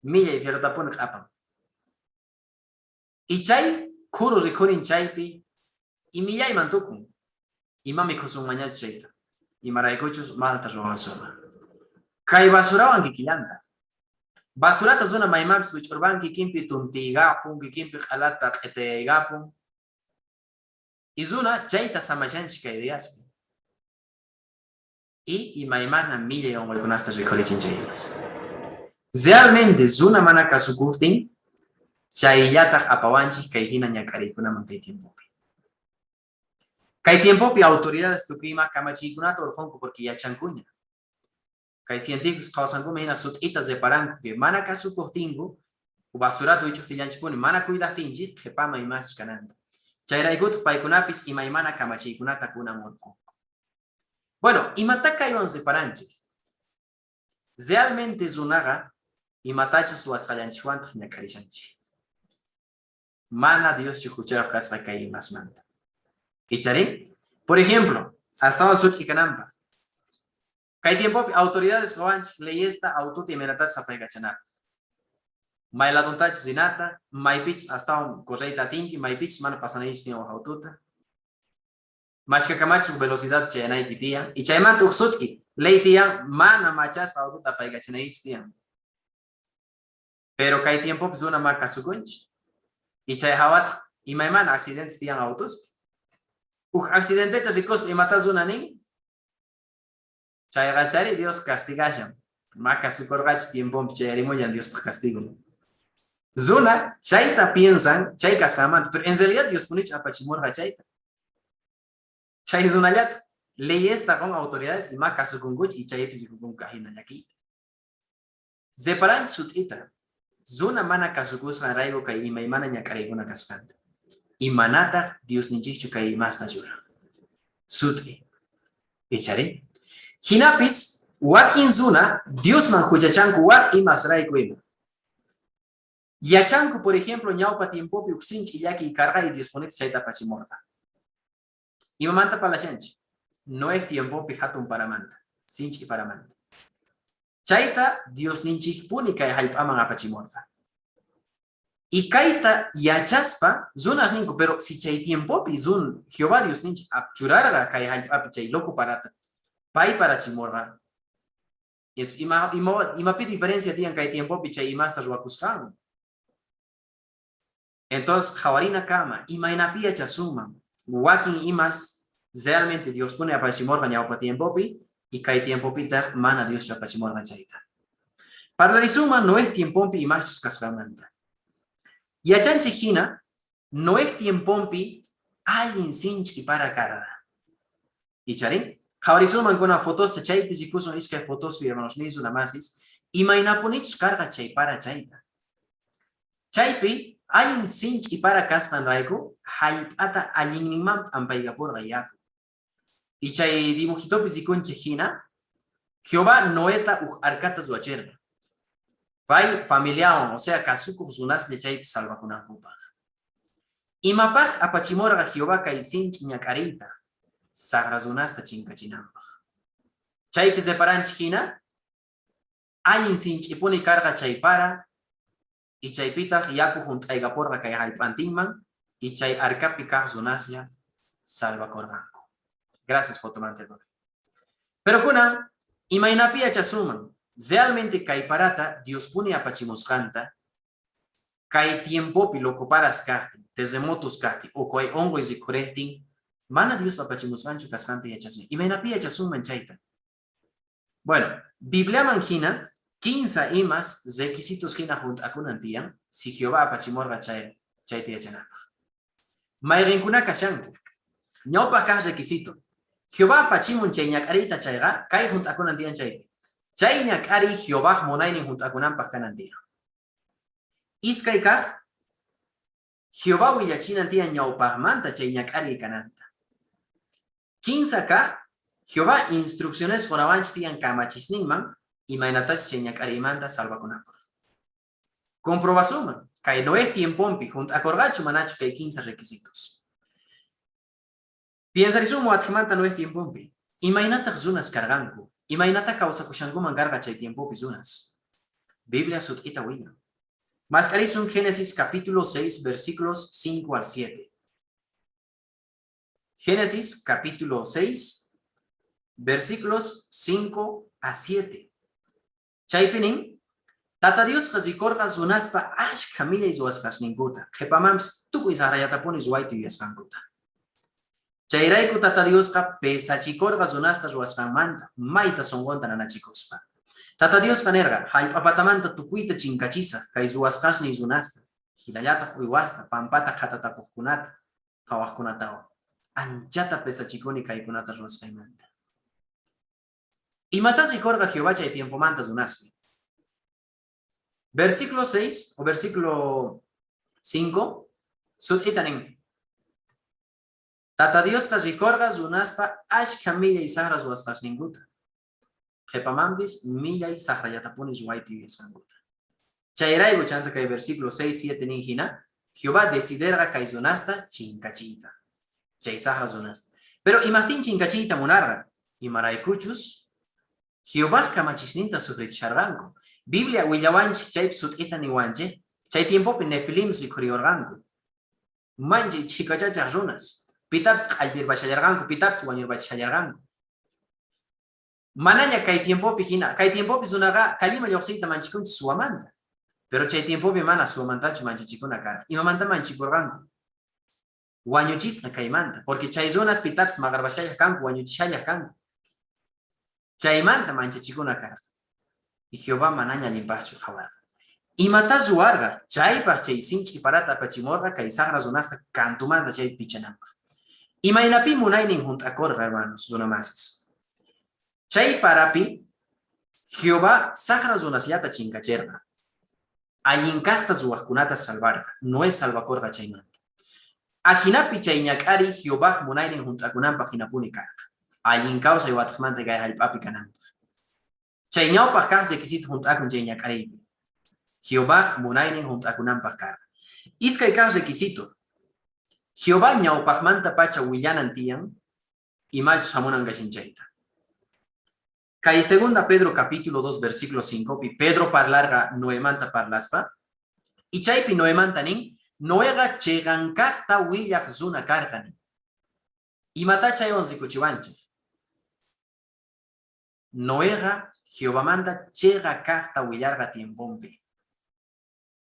Millay fierotapuni q'apan. Y chay khuru rikhurin chaypi, y millayman tukun. Ima mikhusunmanñachu chayta, imaraykuchus malta ruwasunman. Kay basurawan kikillantaj. Basurata runa maymanpis wich'urpan kikinpi tuntiygapun, kikinpi q'alata q'etayaygapun. Y runa chayta samashanchik kay diaspi. Y imaymana millay onqoykunasta rikhurichin chay imas. Realmente runa mana kasukujtin, chayllataj apawanchik kay jina ñak'ariykunaman kay tiempopi. Kay tiempopi autoridades tukuy ima kamachiykunata urqhunku porque yachankuña. Kay científicos qhawasankuman jina sut'ita reparanku que mana kasukojtinku basurata wich'ojtillanchikpuni mana cuidajtinchik qhepaman imachus kananta. Chayraykutaj paykunapis imaymana kamachiykunata kunan urqhunku. Bueno, imatá kaywan reparanchik? Realmente runaqa imatachus ruwasqallanchikwantaj ñak'arishanchik. Mana Dioschu juchayoj kasqa kay imasmanta. Icharí? Por ejemplo, astawan sut'i kananpaj. Kay tiempopi autoridades qowanchej leyesta autota imaynatachus apaykachanapaj. May ladontachus rinata, maypichus astawan correyta atinki, maypichus mana pasanaykichu tiyan waj autota. Mashkakamachus uj velocidad chayanayki tiyan. Y chaymanta uj sut'i ley tiyan, mana machasqa autota apaykachanaykichu tiyan. Pero kay tiempopis runa ma kasukunchu. Y chay jawataj Imaymana accidentes tiyan autospi. Uj accidenteta rikuspa imatá runa nin? Chayqa chari Dios castigashan. Ma kasukorqachu tiemponpi chayarimullan Diospaj castigo. Runa chayta piensan chay kasqanmanta, pero en realidad Diospunichu apachimorqa chayta. Chay runallata leyesta qon autoridades ima kasukunkuchu y chaypi rikukunku ajina llakiypi. Reparanchis sut'ita, runa mana kasukusqanrayku kay imaymana ñak'ariykuna kasqanta. Y manataj Diosninchikchu kay imasta ruran. Sut'i. Icharí? Jinapis wakin runa Diosman juchachanku waj imasrayku ima. Yachanku, por ejemplo, ñawpa tiempopi uj sinch'i llakiy karqa y Diospunita chayta apachimorqa. Imamanta parlashanchik? Noej tiempopi jatun paramanta, sinch'i paramanta. Chayta Diosninchikpuni kay jallp'aman apachimorqa. Y kayta yachaspa runas ninku, pero si chay tiempopi run Jehová Diosninchik churarqa kay jallp'api chay loco parata, pay parachimorqa. Entonces, ima, ima, imapi diferencia tiyan kay tiempopi chay imasta ruwakusqanwan? Entonces, qhawarina kama, imaynapi yachasunman wakin imas realmente Diospuni apachimorqa ñawpa tiempopi y kay tiempopitaq mana Dioschu apachimorqa chayta. Parlarisunman Noej tiemponpi imaschus kasqanmanta. Yachanchik hina, Noej tiemponpi allin sinch'i para karqa. Icharí? Qhawarisunman kuna fotosta chaypi rikusun iskay fotospi hermanos nisu namasis, imaynapunichus karqa chay para chayta. Chaypi allin sinch'i para kasqanrayku jallp'ata allinninman p'ampaykaporqa yaku. Y chay dibujitopi rikunchej jina, Jehová Noeta uj arcata ruwacherqa. Pay familiawan, o sea, kasukoj runaslla chaypi salvakunankupaj. Imapaj apachimorqa Jehová kay sinch'i ñak'ariyta, sajra runasta chinkachinanpaj? Chaypi reparanchej jina, allin sinch'ipuni karqa chay para, y chaypitaj yaku junt'aykaporqa kay jallp'antinman, y chay arcapi kaj runaslla salvakorqanku. Gracias, fotomanta, hermano. Pero kunan, imaynapi yachasunman realmente kay parata Diospuni apachimusqanta, kay tiempopi loco paras kajtin, terremotos kajtin, o kay onqoy rikhurejtin, mana Diospa apachimusqanchu kasqanta yachasun. Imaynapi yachasunman chayta? Bueno, Bibliaman jina, kinsa imas requisitos jina junt'akunan tiyan, si Jehová apachimorqa chay, chayta yachanapaj. Mayqenkuna kashanku? Ñawpaj kaj requisito. Jehová apachimun chay ñak'ariyta chayqa, kay junt'akunan tiyan chaypi. Chay ñak'ariy Jehovaj munaynin junt'akunanpaj kanan tiyan. Iskay kaj, Jehová willachinan tiyan ñawpajmanta chay ñak'ariy kananta. Kinsa kaj, Jehová instrucciones qonawanchis tiyan kamachisninman imaynatachus chay ñak'ariymanta salvakunapaj. Comprobasunman, kay Noej tiemponpi junt'akorqachu manachu kay kinsa requisitos. Piensarisunman watejmanta Noej tiemponpi, imaynataj runas karqanku? Imaynatá kawsakushankuman karqa chay tiempopi runas? Biblia sut'ita willan. Mask'arisun Génesis capítulo 6 versículos 5 al 7. Génesis capítulo 6 versículos 5 a 7. Chaypi nin, Tata Diosqa rikorqa runaspa ashkha millay ruwasqasninkuta, qhepamanpis tukuy sajrallatapuni ruwayta yuyasqankuta. Chayrayku Tata Diosqa pesachikorqa runasta ruwasqanmanta, mayta sonqonta nanachikuspa. Tata Diosqa nerqa, Jallp'a patamanta tukuyta chinkachisaj kay ruwasqasniy runasta, jinallataj uywasta, pampata qhatatakojkunata, phawajkunatawan. Anchata pesachikuni kaykunata ruwasqaymanta. Imatá rikorqa Jehová chay tiempomanta runaspi? Versículo 6 o versículo 5 sut'ita nin. Tata Diosqa rikorqa runaspa ashkha millay sajra ruwasqasninkuta. Qhepamanpis millay sajrallatapuni ruwayta yuyasqankuta. Chayrayku chanta kay versículo 6, 7 nin jina, Jehová deciderqa kay runasta chinkachiyta. Chay sajra runasta. Pero imajtín chinkachiyta munarqa? Imaraykuchus Jehovaj kamachisninta sufrichisharqanku. Biblia willawanchej chaypi sut'ita niwanchej, chay tiempopi nefilims rikhuriyorqanku. Manchay chhikachachaj runas. Pitapis q'allpirpashallarqanku, pitapis wañurpachishallarqanku. Manaña kay tiempopi jina, kay tiempopi runaqa calleman llojsiyta manchikunchis suwamanta. Pero chay tiempopi mana suwamantachu manchachikuna karqa. Imamanta manchikurqanku? Wañuchisqa kaymanta, porque chay runas pitapis maqarpashallaj kanku, wañuchishallaj kanku. Chaymanta manchachikuna karqa. Y Jehová manaña allinpajchu qhawarqa. Imatá ruwarqa? Chaypaj chay sinch'i parata apachimorqa kay sajra runasta kantumanta chay pichananpaj. Imaynapí munaynin junt'akorqa, hermanos, runa masis? Chay parapi Jehová sajra runasllata chinkacherqa. Allin kajta ruwajkunata salvarqa. Noé salvakorqa chaymanta. Ajinapi chay ñak'ariy Jehovaj munaynin junt'akunanpaj jinapuni karqa. Allin kawsay watejmanta kay jallp'api kananpaj. Chay ñawpaj kaj requisito junt'akun chay ñak'ariypi. Jehovaj munaynin junt'akunanpaj karqa. Iskay kaj requisito. Jehová ñawpajmantapacha willanan tiyan imachus jamunan kashan chayta. Kay segunda Pedro capítulo 2 versículo 5 pi Pedro parlarqa Noemanta parlaspa y chaypi Noemanta nin, Noeqa cheqan kajta willaj runa karqa nin. Imatá chaywan rikuchiwanchej? Noeqa Jehovamanta cheqa kajta willarqa tiemponpi.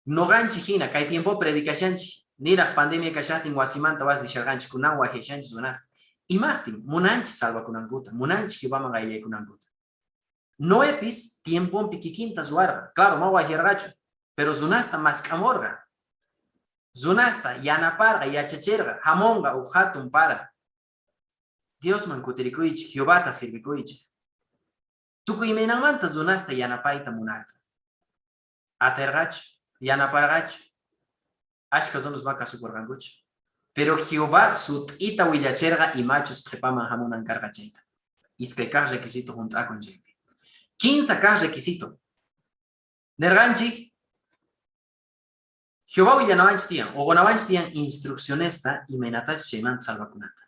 Noqanchej jina kay tiempopi predicashanchej, niraj pandemia kashajtin wasimanta wasi risharqanchej, kunan wajyashanchej runasta. Imajtin? Munanchej salvakunankuta, munanchej Jehovaman qayllaykunankuta. Noepis tiemponpi kikinta ruwarqa. Claro, ma wajyarqachu, pero runasta mask'amorqa. Runasta yanaparqa, yachacherqa, jamonqa uj jatun para. Diosman kutirikuychej, Jehovata sirvikuychej. Tukuy imaynanmanta runasta yanapayta munarqa. Aterqachu, yanaparqachu, ashkha runas ma kasukorqankuchu. Pero Jehová sut'ita willacherqa imachus qhepaman jamunan karqa chayta. Iskay kaj requisito junt'akun chaypi. Kinsa kaj requisito. Nerqanchej, Jehová willanawanchej tiyan, o qonawanchej tiyan instruccionesta imaynatachus chaymanta salvakunata.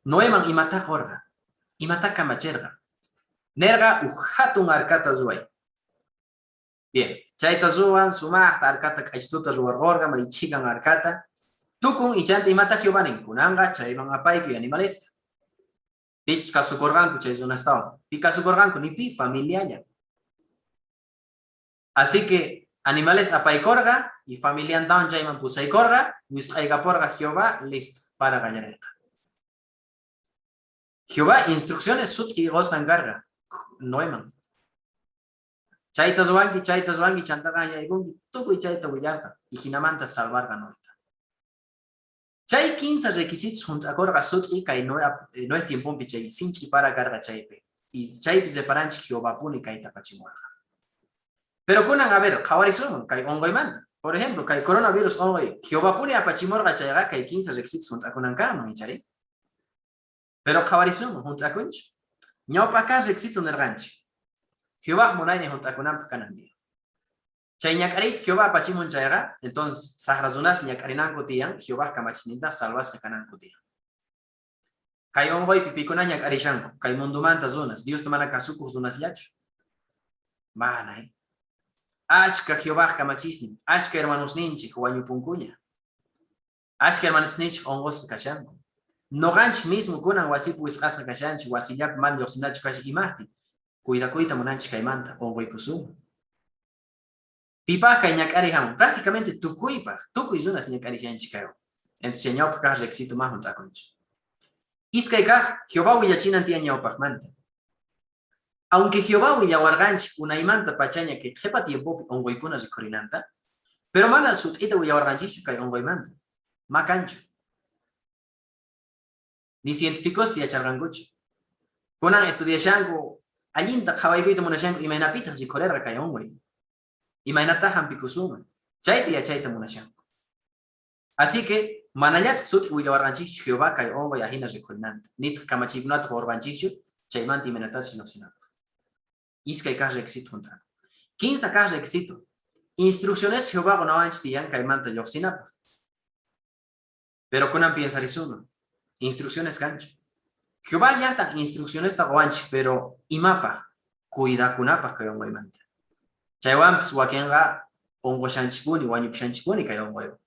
Noeman imatá qorqa? Imatá kamacherqa? Nerqa uj jatun arcata ruway. Bien, chayta ruwan, sumajta arcata k'achituta ruwarqorqa, may chhikan arcata. Tukun y chanta imatá Jehová nin? Kunanqa chayman apaykuy animalesta. Pichus kasukorqanku chay runastawan. Pi kasukorqanku? Ni pi, familialla. Así que animales apaykorqa y familiantawan chayman pusaykorqa, wisq'aykaporqa Jehová, listo, para qallarerqa. Jehová instrucciones sut'i qosqan karqa Noeman. Chayta ruwanki, chayta ruwanki, chantaqa yaykunki, tukuy chayta willarqa y jinamanta salvarqa Noeta. Chay kinsa requisitos junt'akorqa sut'i kay Noé tiemponpi chay sinch'i para karqa chaypi. Y chaypi reparanchej Jehovapuni kayta apachimorqa. Pero kunan, a ver, qhawarisunman kay onqoymanta. Por ejemplo, kay coronavirus onqoy, Jehovapuni apachimorqa chayqa kay kinsa requisitos junt'akunan kanman, icharí? Pero qhawarisunman, junt'akunchu? Ñawpaj kaj requisito nerqanchej, Jehovaj munaynin junt'akunanpaj kanan tiyan. Chay ñak'ariyta Jehová apachimun chayqa, entonces sajra runas ñak'arinanku tiyan, Jehovaj kamachisnintaj salvasqa kananku tiyan. Kay onqoypi pikuna ñak'arishanku? Kay mundomanta runas, Diosta mana kasukoj runasllachu? Mana, eh? Ashkha Jehovaj kamachisnin, ashkha hermanosninchej wañupunkuña. Ashkha hermanosninchej onqosqa kashanku. Noqanchej mismo kunan wasipi wisq'asqa kashanchej, wasillapi mana llojsinachu kashan, imajtin? Cuidakuyta munanchej kaymanta, onqoykusunman. Pipaj kay ñak'ariy jamun? Prácticamente tukuypaj, tukuy runas ñak'arishanchej kaywan. Entonces chay ñawpaj kaj requisito ma junt'akunchu. Iskay kaj, Jehová willachinan tiyan ñawpajmanta. Aunque Jehová willawarqanchej unaymanta pachaña kay qhepa tiempopi onqoykuna rikhurinanta, pero mana sut'ita willawarqanchejchu kay onqoymanta. Ma kanchu. Ni cientificospis yacharqankuchu. Kunan estudiashanku, allinta qhawaykuyta munashanku imaynapitaj rikhurerqa kay onqoy. Imaynatá jampikusunman. Chayta yachayta munashanku. Así que manallataj sut'i willawarqanchejchu Jehová kay onqoy ajina rikhurinanta, nitaj kamachiykunata qorqanchejchu chaymanta imaynatachus llojsinapaj. Iskay kaj requisito junt'akun. Kinsa kaj requisito. Instrucciones Jehová qonawanchej tiyan kaymanta llojsinapaj. Pero kunan piensarisunman, instrucciones kanchu. Jehová llajtan instruccionesta qowanchej, pero imapaj? Cuidakunapaj kay onqoymanta. Chaywanpis wakenqa onqoshanchejpuni, wañupushanchejpuni kay onqoywan.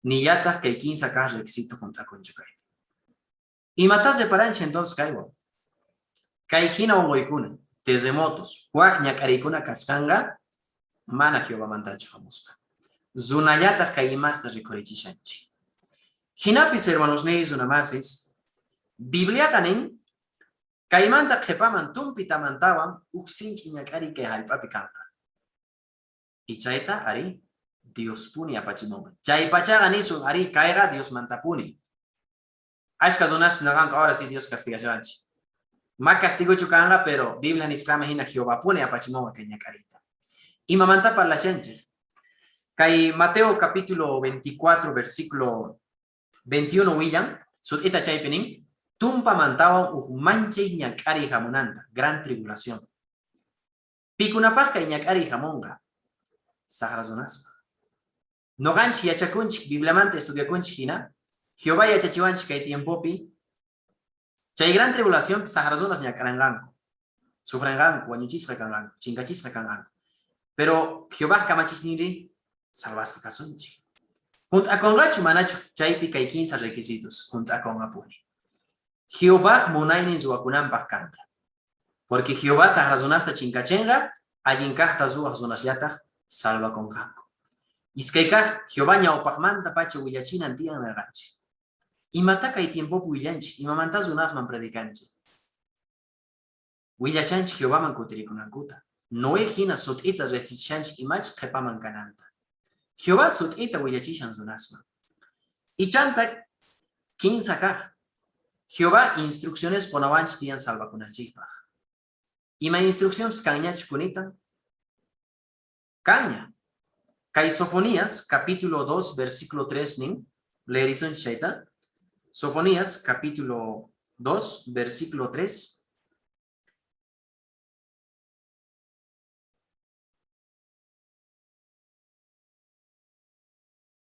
Nillataj kay kinsa kaj requisito junt'akunchu kaypi. Imatá reparanchej entonces kaywan? Kay jina onqoykuna, terremotos, waj ñak'ariykuna kasqanqa mana Jehovamantachu jamusqa. Runallataj kay imasta rikhurichishanchej. Jinapis hermanosniy runamasis, Bibliaqa nin, kaymanta qhepaman tumpitamantawan uj sinch'i ñak'ariy kay jallp'api kanqa. Y chayta, arí, Diospuni apachimunqa. Chaypachaqa nisun, arí, kayqa Diosmantapuni. Ashka runaspis nerqanku, ahora sí Dios castigashawanchej. Ma castigochu kanqa, pero Biblia nisqanman jina Jehovapuni apachimunqa kay ñak'ariyta. Imamanta parlashanchej? Kay Mateo capítulo 24, versículo 21 willan, sut'ita chaypi nin, tumpamantawan uj manchay ñak'ariy jamunanta, gran tribulación. Pikunapaj kay ñak'ariy jamunqa? Sajra runaspaj. Noqanchej yachakunchej, Bibliamanta estudiakunchej jina, Jehová yachachiwanchej kay tiempopi, chay gran tribulacionpi sajra runas ñak'aranqanku, sufrenqanku, wañuchisqa kanqanku, chinkachisqa kanqanku. Pero Jehovaj kamachisninrí salvasqa kasunchej. Junt'akonqachu manachu chaypi kay kinsa requisitos? Junt'akonqapuni. Jehovaj munaynin ruwakunanpaj kanqa. Porque Jehová sajra runasta chinkachenqa, allin kajta ruwaj runasllataj salvakonqanku. Iskay kaj, Jehová ñaupajmantapacha willachinan tiyan nerqanchej. Imatá kay tiempopi willanchej? Imamantá runasman predicanchej? Willashanchej Jehovaman kutirikunankuta. Noé jina sut'ita rejsichishanchej imachus qhepaman kananta. Jehová sut'ita willachishan runasman. Y chanta kinsa kaj, Jehová instrucciones qonawanchej tiyan salvakunanchejpaj. Ima instruccionpis kanñachu kunitan? Kanña. Kay Sofonías, capítulo 2, versículo 3 nin, leerisunchej chayta. Sofonías, capítulo 2, versículo 3.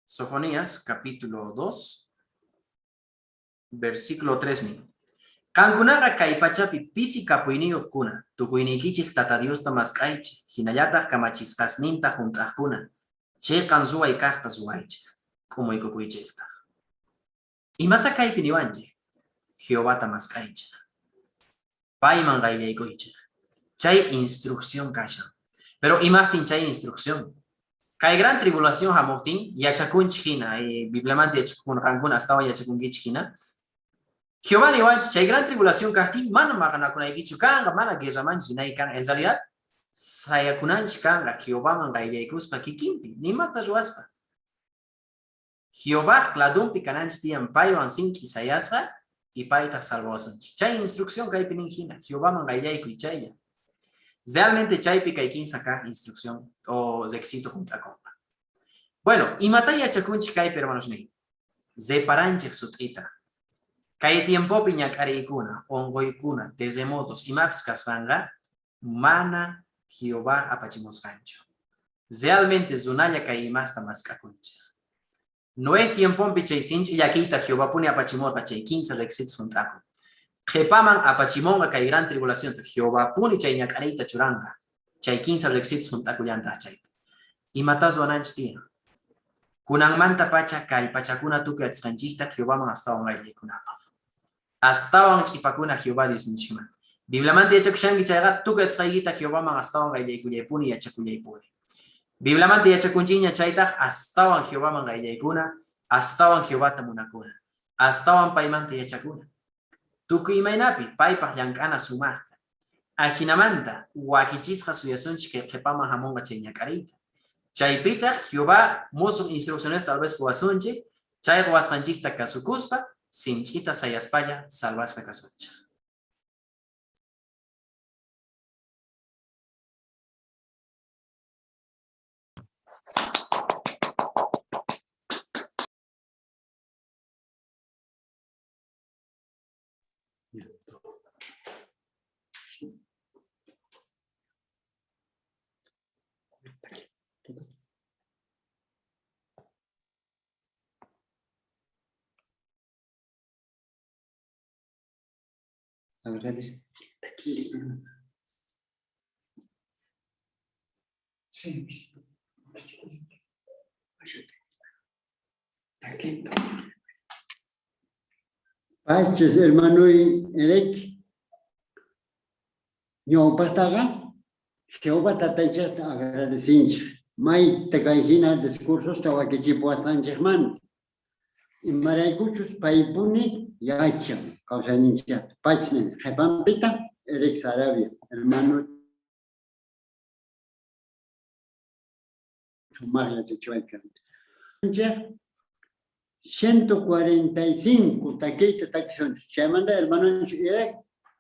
Sofonías, capítulo 2, versículo 3 nin. Qankunaqa kay pachapi pisi kapuyniyojkuna, tukuyniykichej Tata Diosta mask'aychej, jinallataj kamachisqasninta junt'ajkuna, cheqan ruway kajta ruwaychej, k'umuykukuychejtaj. Imatá kaypi niwanchej? Jehovata mask'aychej. Payman qayllaykuychej. Chay instrucción kashan. Pero imajtin chay instrucción? Kay gran tribulación jamojtin, yachakunchej jina, Bibliamanta yachakojkuna qankuna astawan yachakunkichej jina, Jehová niwanchej chay gran tribulación kajtin mana maqanakunaykichu kanqa, mana guerramanchu rinayki kanqa. En realidad, sayakunanchej kanqa Jehovaman qayllaykuspa kikinpi, nimata ruwaspa. Jehovaj ladonpi kananchej tiyan paywan sinch'i sayasqa y paytaj salvawasunchej. Chay instrucción kaypi nin jina, Jehovaman qayllaykuy chaylla. Realmente chaypi kay kinsa kaj instrucción o requisito junt'akonqa. Bueno, imatá yachakunchej kaypi, hermanosniy? Reparanchej sut'ita. Kay tiempopi ñak'ariykuna, onqoykuna, terremotos, imapis kasqanqa mana Jehová apachimusqanchu. Realmente runalla kay imasta mask'akunchej. Noej tiemponpi chay sinch'i llakiyta Jehovapuni apachimorqa chay kinsa requisitos junt'akun. Qhepaman apachimonqa kay gran tribulacionta, Jehovapuni chay ñak'ariyta churanqa, chay kinsa requisitos junt'akullantaj chaypi. Imatá ruwananchej tiyan? Kunanmantapacha kallpachakuna tukuy atisqanchejta Jehovaman astawan qayllaykunapaj. Astawan ch'ipakuna Jehová Diosninchejmanta. Bibliamanta yachakushanki chayqa, tukuy atisqaykita Jehovaman astawan qayllaykullaypuni, yachakullaypuni. Bibliamanta yachakunchejña chaytaj, astawan Jehovaman qayllaykuna, astawan Jehovata munakuna, astawan paymanta yachakuna. Tukuy imaynapi paypaj llank'ana sumajta. Ajinamanta wakichisqa suyasunchej kay qhepaman jamonqa chay ñak'ariyta. Chaypitaj Jehová mosoj instruccionesta tal vez qowasunchej, chay qowasqanchejta kasukuspa, sinch'ita sayaspalla salvasqa kasunchej. Agradece. Pachis hermanoy Eric, ñawpajtaqa Jehová Tataychejta agradecinchej, mayta kay jina discursosta wakichipuwasqanchejmanta. Imaraykuchus paypuni yachan kawsayninchejta. Pachna qhepanpitaj Eric Sarabia hermano sumaj yachachiwaykan. 145 takiyta takisunchej. Chaymanta hermanonchej Eric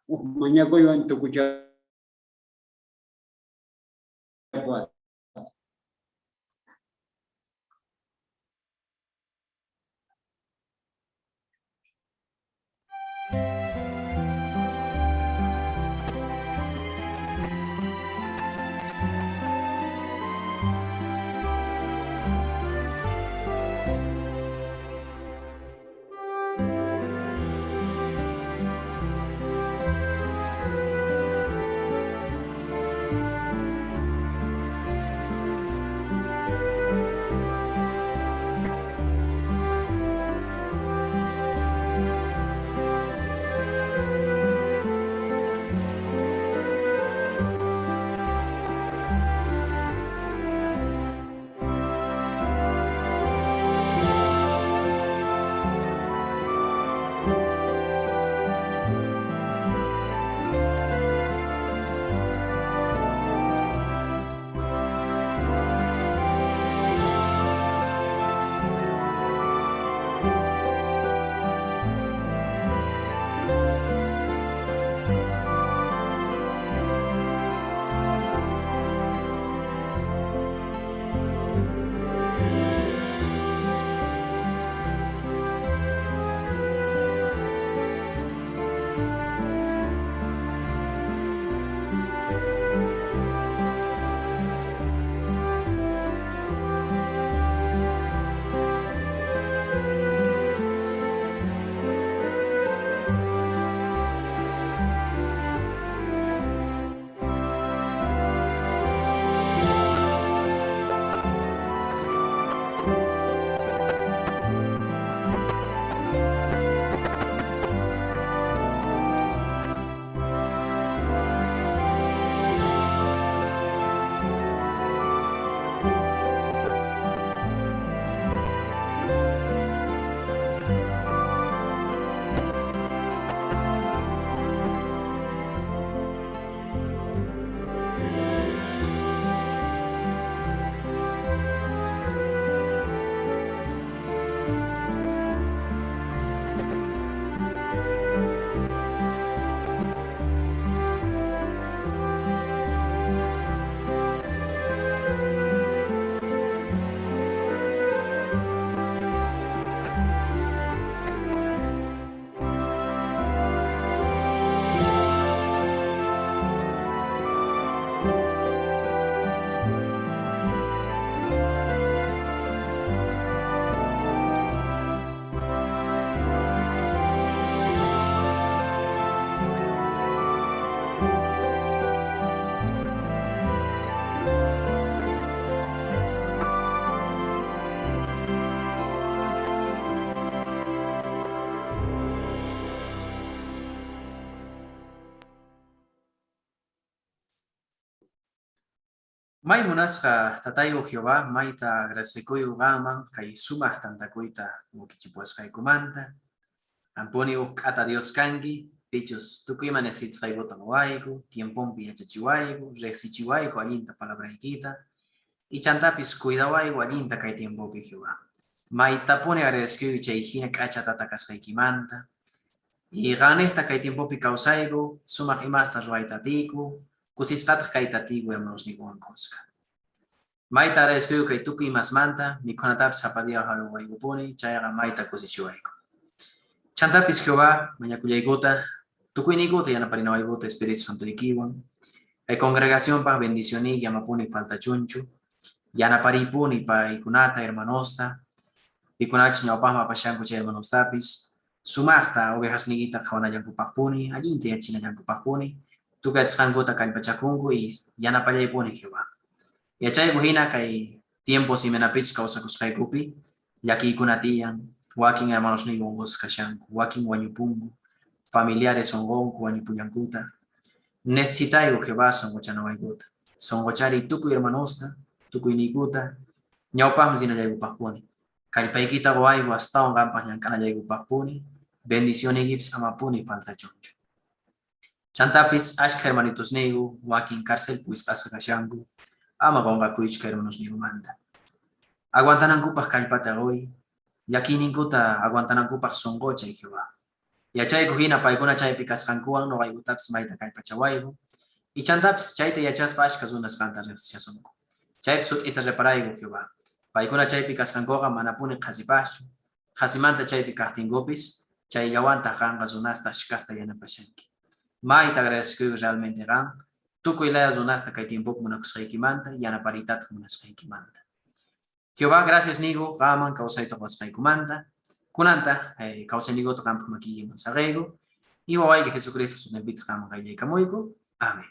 uj mañakuywan tukuchapuwasun. May munasqa tatayku Jehová, mayta agradecekuyku qanman kay sumaj tantakuyta wakichipuwasqaykumanta. Qanpuni uj k'ata Dios kanki, pichus tukuy ima necesitasqaykuta qowayku, tiemponpi yachachiwayku, rejsichiwayku allinta palabraykita, y chantapis cuidawayku allinta kay tiempopi Jehová. Maytapuni agradecekuyku chay jina k'acha tata kasqaykimanta. Y qannejta kay tiempopi kawsayku, sumaj imasta ruwayta atiyku, kusisqataj kayta atiyku hermanosniykuwan khuska. Mayta agradecekuyku kay tukuy imasmanta, mikhunatapis sapa día jaywaykupuni, chayqa mayta kusichiwayku. Chantapis Jehová, mañakullaykutaj, tukuyniykuta yanaparinawaykuta Espíritu Santoykiwan, kay congregacionpaj bendicioniyki amapuni faltachunchu, yanapariypuni paykunata, hermanosta, pikunachus ñawpajman apashanku chay hermanostapis, sumajta ovejasniykita qhawanallankupajpuni, allinta yachachinallankupajpuni, tukuy atisqankuta kallpachakunku y yanapallaypuni Jehová. Yachayku jina kay tiempos imaynapichus kawsakusqaykupi llakiykuna tiyan, wakin hermanosniyku onqosqa kashanku, wakin wañupunku, familiares onqonku, wañupullankutaj. Necesitayku Jehová sonqochanawaykuta. Sonqochariy tukuy hermanosta, tukuyniykuta, ñawpajman rinallaykupajpuni. Kallpaykita qowayku astawan qanpaj llank'anallaykupajpuni, bendicionaykipis amapuni faltachunchu. Chantapis ashkha hermanitosniyku wakin carcelpi wisq'asqa kashanku, ama qonqakuychu kay hermanosniymanta. Aguantanankupaj kallpata qoy, llakiyninkuta aguantanankupaj sonqochay Jehová. Yachayku jina paykuna chaypi kasqankuwan noqaykutapis mayta kallpachawayku. Y chantapis chayta yachaspa ashkha runas qanta rejsishasunku. Chaypi sut'ita reparayku Jehová. Paykuna chaypi kasqankoqa manapuni qhasipajchu. Qhasimanta chaypi kajtinkupis, chayllawantaj qanqa runasta ashkhasta yanapashanki. Mayta agradecekuyku realmente qan, tukuy laya runasta kay tiempopi munakusqaykimanta, yanapariytataj munasqaykimanta. Jehová, gracias niyku qanman kawsayta qowasqaykumanta. Kunantaj kawsayniykuta qanpaj makiykiman saqeyku. Y wawayki Jesucristo sutinpitaj qanman qayllaykamuyku. Amén.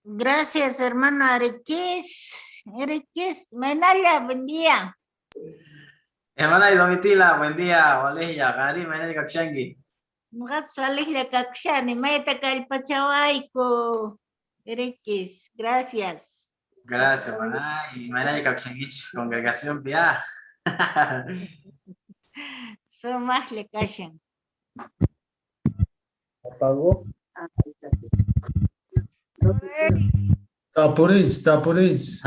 Gracias, hermano Arequis. Arequis, Menaya, buen día. Hermana Domitila, buen día. Walejlla, qanrí, imaynalla kakushanki? Noqapis alejlla kakushani, mayta kallpachawayku. Arequis, gracias. Gracias, hermana. Imaynalla kakushankichik congregacionpi, ah. Sumaqlla kashan. Apagó. Tapurich, tapurich.